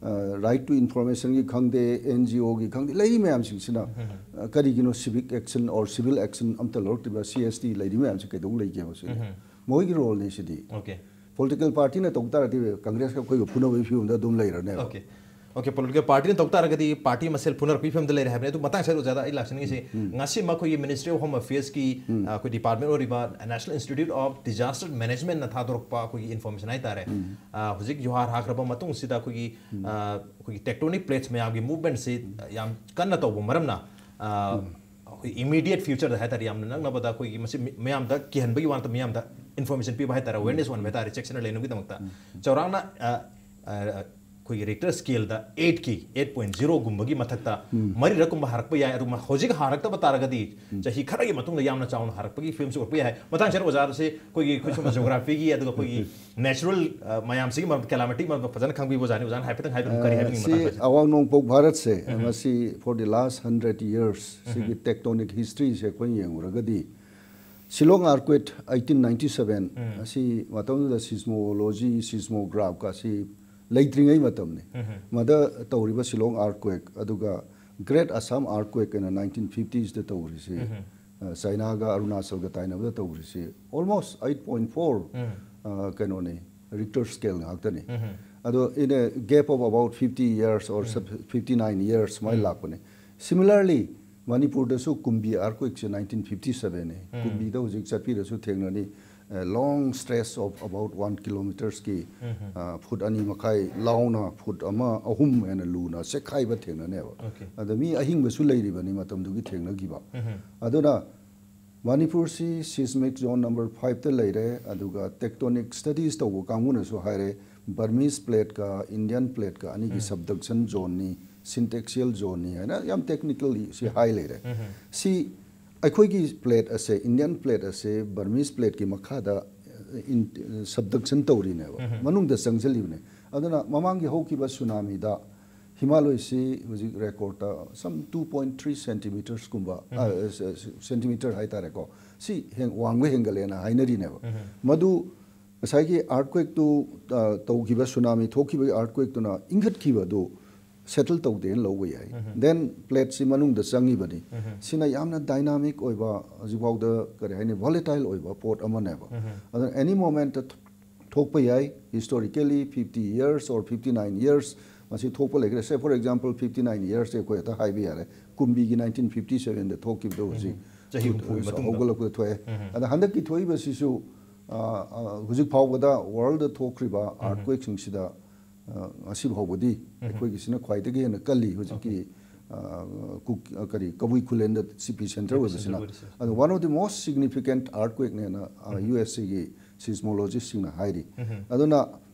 ꯑ, right to informationꯒꯤ ꯈꯪꯗꯦ, N G Oꯒꯤ ꯈꯪꯗꯦ, ꯂꯩꯔꯤ ꯃꯌꯥꯝꯁꯤꯡꯁꯤꯅ, ꯎꯝ꯫ ꯑ, ꯀꯔꯤꯒꯤꯅꯣ civic action or civil action ꯑꯝꯇ ꯂꯧꯔꯛꯇ꯭ꯔꯤꯕ? C S T ꯂꯩꯔꯤ ꯃꯌꯥꯝꯁꯤ ꯀꯩꯗꯧ ꯂꯩꯒꯦꯕ ꯁꯤꯗꯤ? ꯎꯝ꯫ ꯃꯣꯏꯒꯤ roleꯅꯤ ꯁꯤꯗꯤ꯫ Okay꯫ Political partyꯅ ꯇꯧ ꯇꯥꯔꯗꯤ Congressꯀ ꯑꯩꯈꯣꯏꯒ ꯐꯨꯅꯕꯒꯤ ꯐꯤꯕꯝꯗ ꯑꯗꯨꯝ ꯂꯩꯔꯅꯦꯕ꯫ Okay꯫ Okay, political partyꯅ ꯇꯧ ꯇꯥꯔꯒꯗꯤ party ꯃꯁꯦꯜ ꯐꯨꯅꯔꯛꯄꯒꯤ ꯐꯤꯕꯝꯗ ꯂꯩꯔꯦ ꯍꯥꯏꯕꯅꯤ꯫ ꯑꯗꯨ ꯃꯇꯥꯡ ꯑꯁꯤꯗ ꯑꯣꯖꯥꯗ ꯑꯩ ꯂꯥꯛꯆꯅꯤꯡꯉꯤꯁꯦ, ꯎꯝ꯫ ꯉꯁꯤꯃꯛ ꯑꯩꯈꯣꯏꯒꯤ Ministry of Home Affairsꯀꯤ, ꯎꯝ꯫ ꯑ, ꯑꯩꯈꯣꯏ department ꯑꯣꯏꯔꯤꯕ National Institute of Disaster Managementꯅ ꯊꯥꯗꯣꯔꯛꯄ ꯑꯩꯈꯣꯏꯒꯤ information ꯍꯥꯏꯇꯥꯔꯦ꯫ ꯎꯝ꯫ ꯑ, ꯍꯧꯖꯤꯛ ꯌꯨꯍꯥꯔ ꯍꯥꯈ꯭ꯔꯕ ꯃꯇꯨꯡꯁꯤꯗ ꯑꯩꯈꯣꯏꯒꯤ, ꯎꯝ꯫ ꯑ, ꯑꯩꯈꯣꯏꯒꯤ tectonic plates ꯃꯌꯥꯝꯒꯤ movementꯁꯤ ꯌꯥꯝ ꯀꯟꯅ ꯇꯧꯕ ꯃꯔꯝꯅ, ꯑ, ꯎꯝ꯫ ꯑꯩꯈꯣꯏ immediate futureꯗ ꯍꯥꯏꯇꯥꯔꯦ, ꯌꯥꯝꯅ ꯅꯛꯅꯕꯗ ꯑꯩꯈꯣꯏꯒꯤ ꯃꯁꯤ ꯃꯤ-, ꯃꯌꯥꯝꯗ ꯀꯤꯍꯟꯕꯒꯤ ꯋꯥ ꯅꯠꯇꯕ, ꯃꯤꯌꯥꯝꯗ information ꯄꯤꯕ ꯍꯥꯏꯇꯥꯔꯦ, awareness ꯎꯝ꯫ ꯑꯣꯏꯍꯟꯕ ꯍꯥꯏꯇꯥꯔꯦ, ꯆꯦꯛꯁꯤꯟꯅ ꯂꯩꯅꯕꯒꯤꯗꯃꯛꯇ꯫ ꯎꯝ꯫ ꯆꯥꯎꯔꯥꯛꯅ, ꯑ, ꯑ, ꯑꯩꯈꯣꯏꯒꯤ Richter scaleꯗ eightꯀꯤ, eight point zeroꯒꯨꯝꯕꯒꯤ ꯃꯊꯛꯇ ꯎꯝ꯫ ꯃꯔꯤꯔꯛꯀꯨꯝꯕ ꯍꯥꯔꯛꯄ ꯌꯥꯏ꯫ ꯑꯗꯨ ꯍꯧꯖꯤꯛ ꯍꯥꯔꯛꯇꯕ ꯇꯥꯔꯒꯗꯤ ꯎꯝ꯫ ꯆꯍꯤ ꯈꯔꯒꯤ ꯃꯇꯨꯡꯗ ꯌꯥꯝꯅ ꯆꯥꯎꯅ ꯍꯥꯔꯛꯄꯒꯤ ꯐꯤꯕꯝꯁꯨ ꯑꯣꯏꯔꯛꯄ ꯌꯥꯏ꯫ ꯃꯇꯥꯡꯁꯤꯗ ꯑꯣꯖꯥꯁꯦ ꯑꯩꯈꯣꯏꯒꯤ, ꯑꯩꯈꯣꯏ ꯁꯣꯝꯗ geographyꯒꯤ, ꯑꯗꯨꯒ ꯑꯩꯈꯣꯏꯒꯤ natural, ꯑ, ꯃꯌꯥꯝꯁꯤꯒꯤ ꯃꯔꯝꯗ, calamity ꯃꯔꯝꯗ ꯐꯖꯅ ꯈꯪꯕꯤꯕ ꯑꯣꯖꯥꯅꯤ꯫ ꯑꯣꯖꯥꯅ ꯍꯥꯏꯐꯦꯠꯇꯪ ꯍꯥꯏꯕꯤꯔꯝꯃꯨ, ꯀꯔꯤ ꯑ, ꯍꯥꯏꯕꯤꯅꯤꯡꯕ ꯁꯤ ꯃꯇꯥꯡꯗ? ꯑꯋꯥꯡ ꯅꯣꯡꯄꯣꯛ ꯚꯥꯔꯠꯁꯦ, ꯎꯝ꯫ ꯃꯁꯤ for the last hundred years, ꯎꯝ꯫ ꯁꯤꯒꯤ tectonic historyꯁꯦ ꯑꯩꯈꯣꯏꯅ ꯌꯦꯡꯉꯨꯔꯒꯗꯤ, Shillong earthquake eighteen ninety seven ꯑꯁꯤ ꯃꯇꯝꯗꯨꯗ seismology, seismograph ꯀ ꯑꯁꯤ ꯂꯩꯇ꯭ꯔꯤꯉꯩ ꯃꯇꯝꯅꯤ꯫ ꯃꯗ ꯇꯧꯔꯤꯕ Shillong earthquake ꯑꯗꯨꯒ Great Assam earthquake ꯑꯅ nineteen fifties ꯗ ꯇꯧꯔꯤꯁꯤ, ꯑ, ꯆꯥꯏꯅꯥꯒ ꯑꯔꯨꯅꯥꯆꯜꯒ ꯇꯥꯏꯅꯕꯗ ꯇꯧꯔꯤꯁꯤ almost eight point four, ꯑ, ꯀꯩꯅꯣꯅꯤ, Richter scale ꯉꯥꯛꯇꯅꯤ꯫ ꯑꯗꯣ in a gap of about fifty years or fifty nine years ꯁꯨꯃꯥꯏꯅ ꯂꯥꯛꯄꯅꯤ꯫ Similarly, ꯃꯅꯤꯄꯨꯔꯗꯁꯨ ꯀꯨꯝꯕꯤ earthquake ꯁꯦ nineteen fifty seven ꯅꯦ꯫ ꯀꯨꯝꯕꯤꯗ ꯍꯧꯖꯤꯛ ꯆꯠꯄꯤꯔꯁꯨ ꯊꯦꯡꯅꯅꯤ, ꯑ, long stretch of about one kilometers ꯀꯤ, ꯑ, ꯐꯨꯠ ꯑꯅꯤ ꯃꯈꯥꯏ ꯂꯥꯎꯅ, ꯐꯨꯠ ꯑꯃ ꯑꯍꯨꯝ ꯍꯦꯟꯅ ꯂꯨꯅ ꯆꯦꯛꯈꯥꯏꯕ ꯊꯦꯡꯅꯅꯦꯕ꯫ ꯑꯗ ꯃꯤ ꯑꯍꯤꯡꯕꯁꯨ ꯂꯩꯔꯤꯕꯅꯤ ꯃꯇꯝꯗꯨꯒꯤ ꯊꯦꯡꯅꯈꯤꯕ꯫ ꯑꯗꯨꯅ ꯃꯅꯤꯄꯨꯔꯁꯤ seismic zone number five ꯇ ꯂꯩꯔꯦ꯫ ꯑꯗꯨꯒ tectonic studies ꯇꯧꯕ ꯀꯥꯡꯕꯨꯅꯁꯨ ꯍꯥꯏꯔꯦ, Burmese plate ꯀ Indian plate ꯀ ꯑꯅꯤꯒꯤ subduction zone ꯅꯤ, syntaxial zone ꯅꯤ ꯍꯥꯏꯅ ꯌꯥꯝ technically ꯁꯤ ꯍꯥꯏ ꯂꯩꯔꯦ꯫ ꯁꯤ ꯑꯩꯈꯣꯏꯒꯤ plate ꯑꯁꯦ, Indian plate ꯑꯁꯦ Burmese plate ꯀꯤ ꯃꯈꯥꯗ, ꯑ, in-, subduction ꯇꯧꯔꯤꯅꯦꯕ, ꯃꯅꯨꯡꯗ ꯆꯪꯁꯤꯜꯂꯤꯕꯅꯦ꯫ ꯑꯗꯨꯅ ꯃꯃꯥꯡꯒꯤ ꯍꯧꯈꯤꯕ tsunami ꯗ ꯍꯤꯃꯥꯂꯣꯏꯁꯤ ꯍꯧꯖꯤꯛ record ꯇ some two point three centimeters ꯀꯨꯝꯕ, ꯑ, ꯁ-, ꯁ-, centimeter ꯍꯥꯏꯇꯥꯔꯦꯀꯣ, ꯁꯤ ꯍꯦꯟ-, ꯋꯥꯡꯕ ꯍꯦꯟꯒꯠꯂꯦꯅ ꯍꯥꯏꯅꯔꯤꯅꯦꯕ꯫ ꯃꯗꯨ ꯉꯁꯥꯏꯒꯤ earthquake ꯇꯨ, ꯑ, ꯇꯧꯈꯤꯕ, tsunami ꯊꯣꯛꯈꯤꯕꯒꯤ earthquake ꯇꯨꯅ ꯏꯪꯈꯠꯈꯤꯕꯗꯨ settle ꯇꯧꯗꯦꯅ ꯂꯧꯕ ꯌꯥꯏ꯫ Then plate ꯁꯤ ꯃꯅꯨꯡꯗ ꯆꯪꯉꯤꯕꯅꯤ꯫ ꯁꯤꯅ ꯌꯥꯝꯅ dynamic ꯑꯣꯏꯕ, ꯍꯧꯖꯤꯛꯐꯥꯎꯗ ꯀꯔꯤ ꯍꯥꯏꯅꯤ, volatile ꯑꯣꯏꯕ ꯄꯣꯠ ꯑꯃꯅꯦꯕ꯫ ꯑꯗꯨꯅ any moment ꯊꯣꯛꯄ ꯌꯥꯏ꯫ Historically fifty years or fifty nine years ꯃꯁꯤ ꯊꯣꯛꯄ ꯂꯩꯈ꯭ꯔꯦ꯫ Say for example, fifty nine years ꯁꯦ ꯑꯩꯈꯣꯏ ꯍꯦꯛꯇ ꯍꯥꯏꯕ ꯌꯥꯔꯦ꯫ ꯀꯨꯝꯕꯤꯒꯤ nineteen fifty seven ꯗ ꯊꯣꯛꯈꯤꯕꯗꯣ ꯍꯧꯖꯤꯛ ꯆꯍꯤ ꯍꯨꯝꯐꯨ ꯃꯇꯨꯡꯗ꯫ ꯍꯧꯒꯠꯂꯛꯄꯗ ꯊꯣꯛꯑꯦ꯫ ꯑꯗ ꯍꯟꯗꯛꯀꯤ ꯊꯣꯛꯏꯕꯁꯤꯁꯨ, ꯑ, ꯑ, ꯍꯧꯖꯤꯛ ꯐꯥꯎꯕꯗ world ꯗ ꯊꯣꯛꯈ꯭ꯔꯤꯕ earthquake ꯁꯤꯡꯁꯤꯗ, ꯑ, ꯉꯁꯤ ꯐꯥꯎꯕꯗꯤ ꯑꯩꯈꯣꯏꯒꯤꯁꯤꯅ ꯈ꯭ꯋꯥꯏꯗꯒꯤ ꯍꯦꯟꯅ ꯀꯜꯂꯤ ꯍꯧꯖꯤꯛꯀꯤ, ꯑ, ꯀꯨꯛ-, ꯑ, ꯀꯔꯤ, ꯀꯕꯨꯏ ꯈꯨꯂꯦꯟꯗ epicenter ꯑꯣꯏꯕꯁꯤꯅ꯫ Epicenter ꯑꯣꯏꯔꯤꯁꯦ꯫ ꯑꯗꯣ one of the most significant earthquake ꯅꯦꯅ, ꯑ, ꯌꯨ ꯑꯦꯁ ꯑꯦ ꯒꯤ seismologist ꯁꯤꯡꯅ ꯍꯥꯏꯔꯤ꯫ ꯑꯗꯨꯅ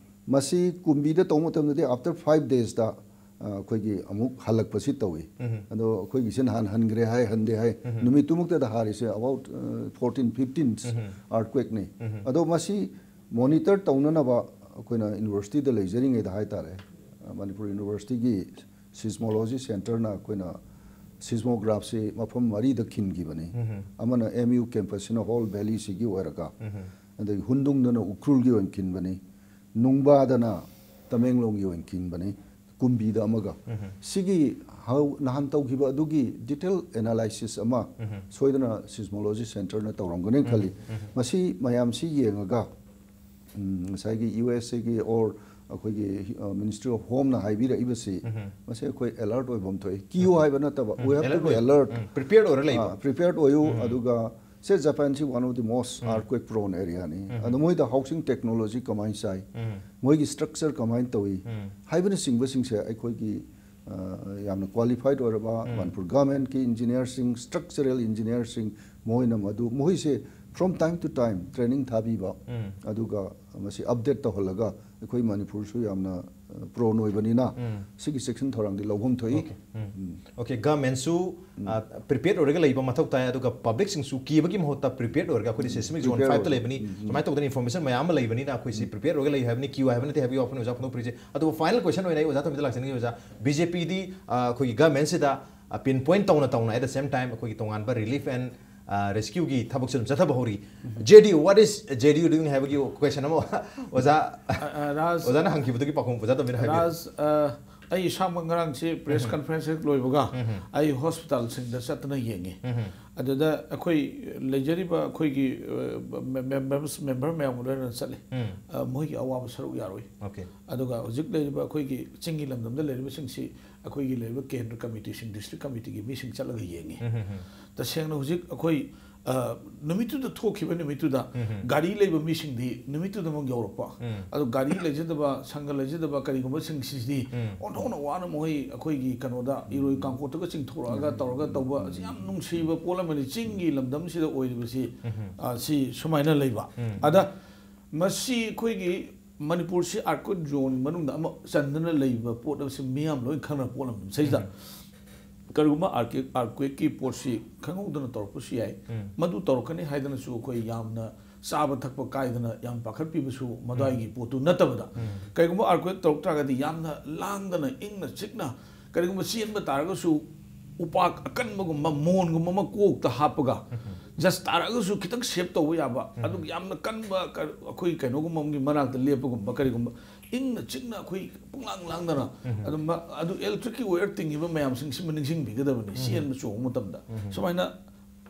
ꯃꯁꯤ ꯀꯨꯝꯕꯤꯗ ꯇꯧꯕ ꯃꯇꯝꯗꯗꯤ after five days ꯇ, ꯑ, ꯑꯩꯈꯣꯏꯒꯤ ꯑꯃꯨꯛ ꯍꯜꯂꯛꯄꯁꯤ ꯇꯧꯏ꯫ ꯑꯗꯣ ꯑꯩꯈꯣꯏꯒꯤꯁꯦ ꯅꯍꯥꯟ ꯍꯟꯈ꯭ꯔꯦ ꯍꯥꯏ, ꯍꯟꯗꯦ ꯍꯥꯏ꯫ ꯅꯨꯃꯤꯠꯇꯨꯃꯛꯇꯗ ꯍꯥꯔꯤꯁꯦ about, ꯑ, fourteen fifteen earthquake ꯅꯤ꯫ ꯑꯗꯣ ꯃꯁꯤ monitor ꯇꯧꯅꯅꯕ ꯑꯩꯈꯣꯏꯅ university ꯗ ꯂꯩꯖꯔꯤꯉꯩꯗ ꯍꯥꯏꯇꯥꯔꯦ, ꯑ, ꯃꯅꯤꯄꯨꯔ university ꯒꯤ seismology center ꯅ ꯑꯩꯈꯣꯏꯅ ꯁꯤꯁꯃꯣꯒ꯭ꯔꯥꯐꯁꯤ ꯃꯐꯝ ꯃꯔꯤꯗ ꯈꯤꯟꯈꯤꯕꯅꯤ꯫ ꯑꯃꯅ ꯑꯦꯝ ꯌꯨ ꯀꯦꯝꯄꯁꯁꯤꯅ ꯍꯣꯜ ꯚꯦꯂꯤꯁꯤꯒꯤ ꯑꯣꯏꯔꯒ, ꯑꯗꯒꯤ ꯍꯨꯟꯗꯨꯡꯗꯅ ꯎꯈ꯭ꯔꯨꯜꯒꯤ ꯑꯣꯏꯅ ꯈꯤꯟꯕꯅꯤ, ꯅꯨꯡꯕꯥꯗꯅ ꯇꯃꯦꯡꯂꯣꯡꯒꯤ ꯑꯣꯏꯅ ꯈꯤꯟꯕꯅꯤ, ꯀꯨꯝꯕꯤꯗ ꯑꯃꯒ꯫ ꯁꯤꯒꯤ ꯍꯧ-, ꯅꯍꯥꯟ ꯇꯧꯈꯤꯕ ꯑꯗꯨꯒꯤ ꯗꯤꯇꯦꯜ ꯑꯦꯅꯥꯂꯥꯏꯁꯤꯁ ꯑꯃ ꯁꯣꯏꯗꯅ ꯁꯤꯁꯃꯣꯂꯣꯖꯤ ꯁꯦꯟꯇꯔꯅ ꯇꯧꯔꯝꯒꯅꯤ ꯈꯜꯂꯤ꯫ ꯃꯁꯤ ꯃꯌꯥꯝꯁꯤ ꯌꯦꯡꯉꯒ, ꯎꯝ, ꯉꯁꯥꯏꯒꯤ ꯌꯨ ꯑꯦꯁ ꯑꯦꯒꯤ ꯑꯣꯔ ꯑꯩꯈꯣꯏꯒꯤ, ꯑ, ꯃꯤꯅꯤꯁꯇ꯭ꯔꯤ ꯑꯣꯐ ꯍꯣꯝꯅ ꯍꯥꯏꯕꯤꯔꯛꯏꯕꯁꯤ, ꯃꯁꯤ ꯑꯩꯈꯣꯏ ꯑꯦꯂꯔꯠ ꯑꯣꯏꯐꯝ ꯊꯣꯛꯏ꯫ ꯀꯤꯌꯨ ꯍꯥꯏꯕ ꯅꯠꯇꯕ, we have to be alert. Prepare ꯑꯣꯏꯔ ꯂꯩꯕ꯫ ꯄ꯭ꯔꯤꯄꯦꯌꯔ ꯑꯣꯏꯌꯨ꯫ ꯑꯗꯨꯒ ꯁꯦ, ꯖꯄꯥꯟꯁꯤ one of the most earthquake prone areaꯅꯤ꯫ ꯑꯗꯣ ꯃꯣꯏꯗ ꯍꯥꯎꯁꯤꯡ ꯇꯦꯛꯅꯣꯂꯣꯖꯤ ꯀꯃꯥꯏꯅ ꯁꯥꯏ, ꯃꯣꯏꯒꯤ ꯁ꯭ꯇ꯭ꯔꯛꯆꯔ ꯀꯃꯥꯏꯅ ꯇꯧꯏ ꯍꯥꯏꯕꯅꯆꯤꯡꯕꯁꯤꯡꯁꯦ ꯑꯩꯈꯣꯏꯒꯤ, ꯑ, ꯌꯥꯝꯅ ꯀ꯭ꯋꯥꯂꯤꯐꯥꯏꯠ ꯑꯣꯏꯔꯕ ꯃꯅꯤꯄꯨꯔ ꯒꯚꯔꯟꯃꯦꯟꯠꯀꯤ ꯏꯟꯖꯤꯅꯤꯌꯔꯁꯤꯡ, ꯁ꯭ꯇ꯭ꯔꯛꯆꯔꯦꯜ ꯏꯟꯖꯤꯅꯤꯌꯔꯁꯤꯡ, ꯃꯣꯏꯅ ꯃꯗꯨ, ꯃꯈꯣꯏꯁꯦ from time to time training ꯊꯥꯕꯤꯕ, ꯑꯗꯨꯒ ꯃꯁꯤ ꯑꯞꯗꯦꯠ ꯇꯧꯍꯜꯂꯒ ꯑꯩꯈꯣꯏ ꯃꯅꯤꯄꯨꯔꯁꯨ ꯌꯥꯝꯅ, ꯑ, ꯄ꯭ꯔꯣꯟ ꯑꯣꯏꯕꯅꯤꯅ ꯁꯤꯒꯤ ꯆꯦꯛꯁꯤꯟ ꯊꯧꯔꯥꯡꯗꯤ ꯂꯧꯐꯝ ꯊꯣꯛꯏ꯫ ꯑꯣꯀꯦ꯫ ꯎꯝ꯫ ꯑꯣꯀꯦ, ꯒꯚꯔꯟꯃꯦꯟꯠꯁꯨ, ꯑ, ꯄ꯭ꯔꯤꯄꯦꯌꯔ ꯑꯣꯏꯔꯒ ꯂꯩꯕ ꯃꯊꯧ ꯇꯥꯏ, ꯑꯗꯨꯒ ꯄꯕ꯭ꯂꯤꯛꯁꯤꯡꯁꯨ ꯀꯤꯕꯒꯤ ꯃꯍꯨꯠꯇ ꯄ꯭ꯔꯤꯄꯦꯌꯔ ꯑꯣꯏꯔꯒ, ꯑꯩꯈꯣꯏꯗꯤ ꯁꯤꯁꯃꯤꯛ ꯖꯣꯟ ꯄ꯭ꯔꯤꯄꯦꯌꯔ ꯐꯥꯏꯚꯇ ꯑꯣꯏ-, ꯂꯩꯕꯅꯤ, ꯁꯨꯃꯥꯏꯅ ꯇꯧꯗꯅ ꯏꯟꯐꯣꯔꯃꯦꯁꯟ ꯃꯌꯥꯝ ꯑꯃ ꯂꯩꯕꯅꯤꯅ ꯑꯩꯈꯣꯏꯁꯤ ꯄ꯭ꯔꯤꯄꯦꯌꯔ ꯑꯣꯏꯔꯒ ꯂꯩ ꯍꯥꯏꯕꯅꯤ, ꯀꯤꯌꯨ ꯍꯥꯏꯕ ꯅꯠꯇꯦ ꯍꯥꯏꯕꯒꯤ ꯋꯥꯐꯝꯅꯤ ꯑꯣꯖꯥ ꯐꯣꯡꯗꯣꯛꯄꯤꯔꯤꯁꯦ꯫ ꯑꯗꯨꯒ ꯐꯥꯏꯅꯦꯜ ꯀ꯭ꯋꯦꯁꯟ ꯑꯣꯏꯅ ꯑꯩ ꯑꯣꯖꯥ ꯊꯣꯏꯕꯗ ꯂꯥꯛꯆꯅꯤꯡꯉꯤ ꯑꯣꯖꯥ, ꯕꯤ ꯖꯦ ꯄꯤꯗꯤ, ꯑ, ꯑꯩꯈꯣꯏꯒꯤ ꯒꯚꯔꯟꯃꯦꯟꯠꯁꯤꯗ, ꯑ, ꯄꯤꯟ ꯄꯣꯏꯟꯠ ꯇꯧꯅ ꯇꯧꯅ, at the same time, ꯑꯩꯈꯣꯏꯒꯤ ꯇꯣꯉꯥꯟꯕ ꯔꯤꯂꯤꯐ ꯑꯦꯟ, ꯑ, ꯔꯦꯁꯀ꯭ꯌꯨꯒꯤ ꯊꯕꯛꯁꯨ ꯑꯗꯨꯝ ꯆꯠꯊꯕ ꯍꯧꯔꯤ꯫ J D U, what is J D U doing ꯍꯥꯏꯕꯒꯤ ꯀ꯭ꯋꯦꯁꯟ ꯑꯃ ꯑꯣꯖꯥ, ꯑ, ꯑ, ꯔꯥꯖ, ꯑꯣꯖꯥꯅ ꯍꯪꯈꯤꯕꯗꯨꯒꯤ ꯄꯥꯎꯈꯨꯝ ꯑꯣꯖꯥ ꯇꯣꯝꯕꯤꯅ ꯍꯥꯏꯕꯤꯌꯨ꯫ ꯔꯥꯖ, ꯑ, ꯑꯩ ꯏꯁꯥꯃꯛ ꯉꯔꯥꯡꯁꯦ ꯄ꯭ꯔꯦꯁ ꯀꯟꯐꯔꯦꯟꯁ ꯍꯦꯛ ꯂꯣꯏꯕꯒ ꯑꯩ ꯍꯣꯁꯄꯤꯇꯥꯜꯁꯤꯡꯗ ꯆꯠꯇꯅ ꯌꯦꯡꯉꯤ꯫ ꯑꯗꯨꯗ ꯑꯩꯈꯣꯏ ꯂꯩꯖꯔꯤꯕ ꯑꯩꯈꯣꯏꯒꯤ, ꯑ, ꯃꯦ-, ꯃꯦꯝꯕꯔꯁ-, ꯃꯦꯝꯕꯔ ꯃꯌꯥꯝꯒ ꯂꯣꯏꯅꯅ ꯆꯠꯂꯤ꯫ ꯑ, ꯃꯣꯏꯒꯤ ꯑꯋꯥꯕ ꯁꯔꯨꯛ ꯌꯥꯔꯣꯏ꯫ ꯑꯣꯀꯦ꯫ ꯑꯗꯨꯒ ꯍꯧꯖꯤꯛ ꯂꯩꯔꯤꯕ ꯑꯩꯈꯣꯏꯒꯤ ꯆꯤꯡꯒꯤ ꯂꯝꯗꯝꯗ ꯂꯩꯔꯤꯕꯁꯤꯡꯁꯤ ꯑꯩꯈꯣꯏꯒꯤ ꯂꯩꯔꯤꯕ ꯀꯦꯟꯗ꯭ꯔ ꯀꯃꯤꯇꯤꯁꯤꯡ, ꯗꯤꯁꯇ꯭ꯔꯤꯛ ꯀꯃꯤꯇꯤꯒꯤ ꯃꯤꯁꯤꯡ ꯆꯠꯂꯒ ꯌꯦꯡꯉꯤ꯫ ꯇꯁꯦꯡꯅ ꯍꯧꯖꯤꯛ ꯑꯩꯈꯣꯏ, ꯑ, ꯅꯨꯃꯤꯠꯇꯨꯗ ꯊꯣꯛꯈꯤꯕ ꯅꯨꯃꯤꯠꯇꯨꯗ ꯒꯥꯔꯤ ꯂꯩꯕ ꯃꯤꯁꯤꯡꯗꯤ ꯅꯨꯃꯤꯠꯇꯨꯗꯃꯛ ꯌꯧꯔꯛꯄ꯫ ꯑꯗꯣ ꯒꯥꯔꯤ ꯂꯩꯖꯗꯕ, ꯁꯪꯒ ꯂꯩꯖꯗꯕ ꯀꯔꯤꯒꯨꯝꯕꯁꯤꯡꯁꯤꯗꯤ ꯑꯣꯟꯊꯣꯛꯅ ꯋꯥꯅ ꯃꯈꯣꯏ ꯑꯩꯈꯣꯏꯒꯤ ꯀꯩꯅꯣꯗ ꯏꯔꯣꯏ ꯀꯥꯡꯄꯣꯠꯇꯒ ꯆꯤꯡꯊꯣꯔꯛꯑꯒ ꯇꯧꯔꯒ ꯇꯧꯕ ꯑꯁꯤ ꯌꯥꯝ ꯅꯨꯡꯁꯤꯕ ꯄꯣꯠ ꯑꯃꯅꯤ꯫ ꯆꯤꯡꯒꯤ ꯂꯝꯗꯝꯁꯤꯗ ꯑꯣꯏꯔꯤꯕꯁꯤ, ꯑ, ꯁꯤ ꯁꯨꯃꯥꯏꯅ ꯂꯩꯕ꯫ ꯑꯗ ꯃꯁꯤ ꯑꯩꯈꯣꯏꯒꯤ ꯃꯅꯤꯄꯨꯔꯁꯤ earthquake zone ꯃꯅꯨꯡꯗ ꯑꯃ ꯆꯟꯗꯨꯅ ꯂꯩꯕ ꯄꯣꯠ ꯑꯃꯁꯤ ꯃꯤꯌꯥꯝ ꯂꯣꯏ ꯈꯪꯅꯕ ꯄꯣꯠ ꯑꯃꯅꯤ꯫ ꯁꯤꯗꯩꯁꯤꯗ ꯀꯔꯤꯒꯨꯝꯕ earthquake, earthquakeꯀꯤ ꯄꯣꯠꯁꯤ ꯈꯪꯍꯧꯗꯅ ꯇꯧꯔꯛꯄꯁꯨ ꯌꯥꯏ꯫ ꯃꯗꯨ ꯇꯧꯔꯛꯀꯅꯤ ꯍꯥꯏꯗꯅꯁꯨ ꯑꯩꯈꯣꯏ ꯌꯥꯝꯅ ꯆꯥꯕ ꯊꯛꯄ ꯀꯥꯏꯗꯅ ꯌꯥꯝ ꯄꯥꯈꯠꯄꯤꯕꯁꯨ ꯃꯗꯨꯋꯥꯏꯒꯤ ꯄꯣꯠꯇꯨ ꯅꯠꯇꯕꯗ, ꯀꯔꯤꯒꯨꯝꯕ earthquake ꯇꯧꯔꯛ ꯇꯥꯔꯒꯗꯤ ꯌꯥꯝꯅ ꯂꯥꯡꯗꯅ ꯏꯪꯅ ꯆꯤꯛꯅ ꯀꯔꯤꯒꯨꯝꯕ ꯆꯦꯟꯕ ꯇꯥꯔꯒꯁꯨ ꯎꯄꯥꯛ ꯑꯀꯟꯕꯒꯨꯝꯕ, ꯃꯣꯟꯒꯨꯝꯕ ꯑꯃ ꯀꯣꯛꯇ ꯍꯥꯞꯄꯒ, ꯖꯁ ꯇꯥꯔꯛꯑꯒꯁꯨ ꯈꯤꯇꯪ ꯁꯦꯞ ꯇꯧꯕ ꯌꯥꯕ, ꯑꯗꯨꯒ ꯌꯥꯝꯅ ꯀꯟꯕ ꯀ-, ꯑꯩꯈꯣꯏ ꯀꯩꯅꯣꯒꯨꯝꯕ ꯑꯃꯒꯤ ꯃꯅꯥꯛꯇ ꯂꯦꯞꯄꯒꯨꯝꯕ, ꯀꯔꯤꯒꯨꯝꯕ, ꯏꯪꯅ ꯆꯤꯛꯅ ꯑꯩꯈꯣꯏ ꯄꯨꯡꯂꯥꯡ ꯂꯥꯡꯗꯅ, ꯑꯗꯨꯝ ꯃ-, ꯑꯗꯨ ꯏꯂꯦꯛꯇ꯭ꯔꯤꯛꯀꯤ ꯋꯥꯌꯔ ꯇꯤꯡꯉꯤꯕ ꯃꯌꯥꯝꯁꯤꯡꯁꯤꯃ ꯅꯤꯡꯁꯤꯡꯕꯤꯒꯗꯕꯅꯤ, ꯆꯦꯟꯕ ꯆꯣꯡꯕ ꯃꯇꯝꯗ꯫ ꯁꯨꯃꯥꯏꯅ,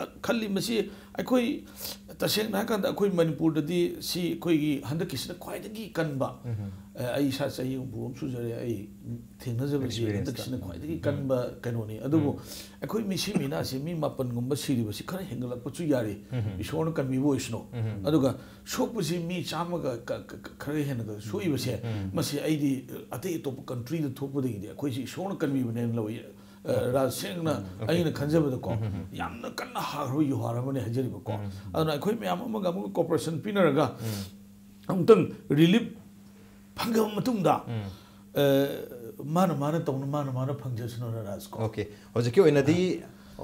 ꯑ, ꯈꯜꯂꯤ꯫ ꯃꯁꯤ ꯑꯩꯈꯣꯏ ꯇꯁꯦꯡꯅ ꯍꯥꯏꯔꯀꯥꯟꯗ ꯑꯩꯈꯣꯏ ꯃꯅꯤꯄꯨꯔꯗꯗꯤ ꯁꯤ ꯑꯩꯈꯣꯏꯒꯤ ꯍꯟꯗꯛꯀꯤꯁꯤꯅ ꯈ꯭ꯋꯥꯏꯗꯒꯤ ꯀꯟꯕ, ꯑ, ꯑꯩ ꯏꯁꯥ ꯆꯍꯤ ꯍꯨꯝꯐꯨ ꯑꯃ ꯁꯨꯖꯔꯦ, ꯑꯩ ꯊꯦꯡꯅꯖꯕꯁꯤ ꯍꯟꯗꯛꯀꯤꯁꯤꯅ ꯈ꯭ꯋꯥꯏꯗꯒꯤ ꯀꯟꯕ ꯀꯩꯅꯣꯅꯤ꯫ ꯑꯗꯨꯕꯨ ꯑꯩꯈꯣꯏ ꯃꯤꯁꯤ ꯃꯤꯅꯥꯁꯤ ꯃꯤ ꯃꯥꯄꯟꯒꯨꯝꯕ ꯁꯤꯔꯤꯕꯁꯤ ꯈꯔ ꯍꯦꯟꯒꯠꯂꯛꯄꯁꯨ ꯌꯥꯔꯤ, ꯏꯁꯣꯔꯅ ꯀꯟꯕꯤꯕ ꯑꯣꯏꯁꯅꯨ꯫ ꯑꯗꯨꯒ ꯁꯣꯛꯄꯁꯤ ꯃꯤ ꯆꯥꯝꯃꯒ ꯈꯔ ꯍꯦꯟꯅꯒ ꯁꯣꯛꯏꯕꯁꯦ, ꯃꯁꯤ ꯑꯩꯗꯤ ꯑꯇꯩ ꯑꯇꯣꯞꯄ ꯀꯟꯇ꯭ꯔꯤꯗ ꯊꯣꯛꯄꯗꯒꯤꯗꯤ ꯑꯩꯈꯣꯏꯁꯤ ꯏꯁꯣꯔꯅ ꯀꯟꯕꯤꯕꯅꯦꯅ ꯂꯧꯏ꯫ ꯑ, ꯔꯥꯖ ꯁꯦꯡꯅ ꯑꯩꯅ ꯈꯟꯖꯕꯗꯀꯣ, ꯌꯥꯝꯅ ꯀꯟꯅ ꯍꯥꯈ꯭ꯔꯕ ꯌꯨꯍꯥꯔ ꯑꯃꯅꯤ ꯍꯥꯏꯖꯔꯤꯕꯀꯣ꯫ ꯑꯗꯨꯅ ꯑꯩꯈꯣꯏ ꯃꯌꯥꯝ ꯑꯃꯒ ꯑꯃꯒ ꯀꯣꯑꯣꯄꯔꯦꯁꯟ ꯄꯤꯅꯔꯒ ꯑꯃꯨꯛꯇꯪ ꯔꯤꯂꯤꯐ ꯐꯪꯉꯕ ꯃꯇꯨꯡꯗ, ꯑ, ꯃꯥꯅ ꯃꯥꯅ ꯇꯧꯅ ꯃꯥꯅ ꯃꯥꯅ ꯐꯪꯖꯁꯅꯨꯅ ꯔꯥꯖꯀꯣ꯫ ꯑꯣꯀꯦ, ꯍꯧꯖꯤꯛꯀꯤ ꯑꯣꯏꯅꯗꯤ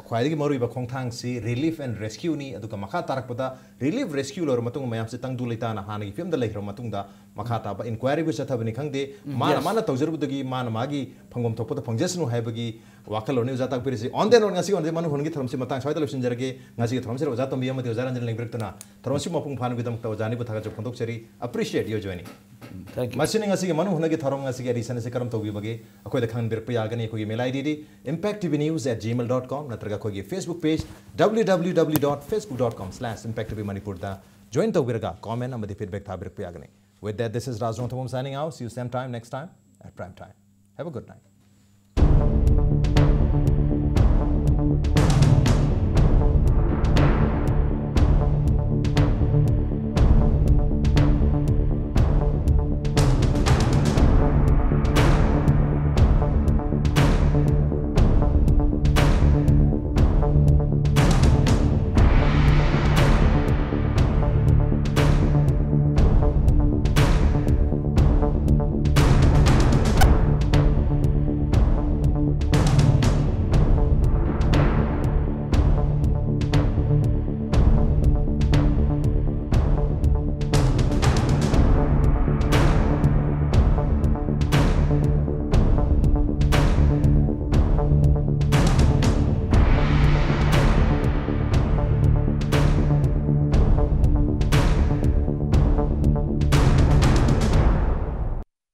ꯈ꯭ꯋꯥꯏꯗꯒꯤ ꯃꯔꯨꯑꯣꯏꯕ ꯈꯣꯡꯊꯥꯡꯁꯤ ꯔꯤꯂꯤꯐ ꯑꯦꯟ ꯔꯦꯁꯀ꯭ꯌꯨꯅꯤ꯫ ꯑꯗꯨꯒ ꯃꯈꯥ ꯇꯥꯔꯛꯄꯗ ꯔꯤꯂꯤꯐ ꯔꯦꯁꯀ꯭ꯌꯨ ꯂꯣꯏꯔꯕ ꯃꯇꯨꯡꯗ ꯃꯌꯥꯝꯁꯦ ꯇꯪꯗꯨ ꯂꯩꯇꯥꯅ ꯍꯥꯟꯅꯒꯤ ꯐꯤꯕꯝꯗ ꯂꯩꯈ꯭ꯔꯕ ꯃꯇꯨꯡꯗ ꯃꯈꯥ ꯇꯥꯕ ꯏꯟꯀ꯭ꯋꯥꯏꯔꯤꯕꯨ ꯆꯠꯊꯕꯅꯤ ꯈꯪꯗꯦ, ꯃꯥꯅ ꯃꯥꯅ ꯇꯧꯖꯔꯨꯕꯗꯒꯤ ꯃꯥꯅ ꯃꯥꯒꯤ ꯐꯪꯐꯝ ꯊꯣꯛꯄꯗ ꯐꯪꯖꯁꯅꯨ ꯍꯥꯏꯕꯒꯤ ꯋꯥꯈꯜꯂꯣꯟꯅꯤ ꯑꯣꯖꯥ ꯇꯥꯛꯄꯤꯔꯤꯁꯤ꯫ On the note, ꯉꯁꯤꯒꯤ ꯑꯣꯏꯅꯗꯤ ꯃꯅꯨꯡ ꯍꯨꯠꯅꯒꯤ ꯊꯧꯔꯝꯁꯤ ꯃꯇꯥꯡ ꯁ꯭ꯋꯥꯏꯗ ꯂꯣꯏꯁꯤꯟꯖꯔꯒꯦ꯫ ꯉꯁꯤꯒꯤ ꯊꯧꯔꯝꯁꯤꯗ ꯑꯣꯖꯥ ꯇꯣꯝꯕꯤ ꯑꯃꯗꯤ ꯑꯣꯖꯥ ꯔꯟꯖꯟ ꯂꯦꯡꯕꯤꯔꯛꯇꯨꯅ ꯊꯧꯔꯝꯁꯤ ꯃꯄꯨꯡ ꯐꯥꯅꯕꯒꯤꯗꯃꯛꯇ ꯑꯣꯖꯥ ꯑꯅꯤꯕꯨ ꯊꯥꯒꯠꯆꯕ ꯐꯣꯡꯗꯣꯛꯆꯔꯤ꯫ Appreciate your joining. Thank you. ꯃꯁꯤꯅ ꯉꯁꯤꯒꯤ ꯃꯅꯨꯡ ꯍꯨꯠꯅꯒꯤ ꯊꯧꯔꯝ ꯉꯁꯤꯒꯤ edition ꯑꯁꯤ ꯀꯔꯝ ꯇꯧꯕꯤꯕꯒꯦ? ꯑꯩꯈꯣꯏꯗ ꯈꯪꯍꯟꯕꯤꯔꯛꯄ ꯌꯥꯒꯅꯤ꯫ ꯑꯩꯈꯣꯏꯒꯤ mail I D D impact T V news at gmail dot com ꯅꯠꯇ꯭ꯔꯒ ꯑꯩꯈꯣꯏꯒꯤ Facebook page W W W dot facebook dot com slash impact T V Manipur ꯗ join ꯇꯧꯕꯤꯔꯒ comment ꯑꯃꯗꯤ feedback ꯊꯥꯕꯤꯔꯛꯄ ꯌꯥꯒꯅꯤ꯫ With that, this is Rajong Thangam signing out. See you same time next time at prime time. Have a good night.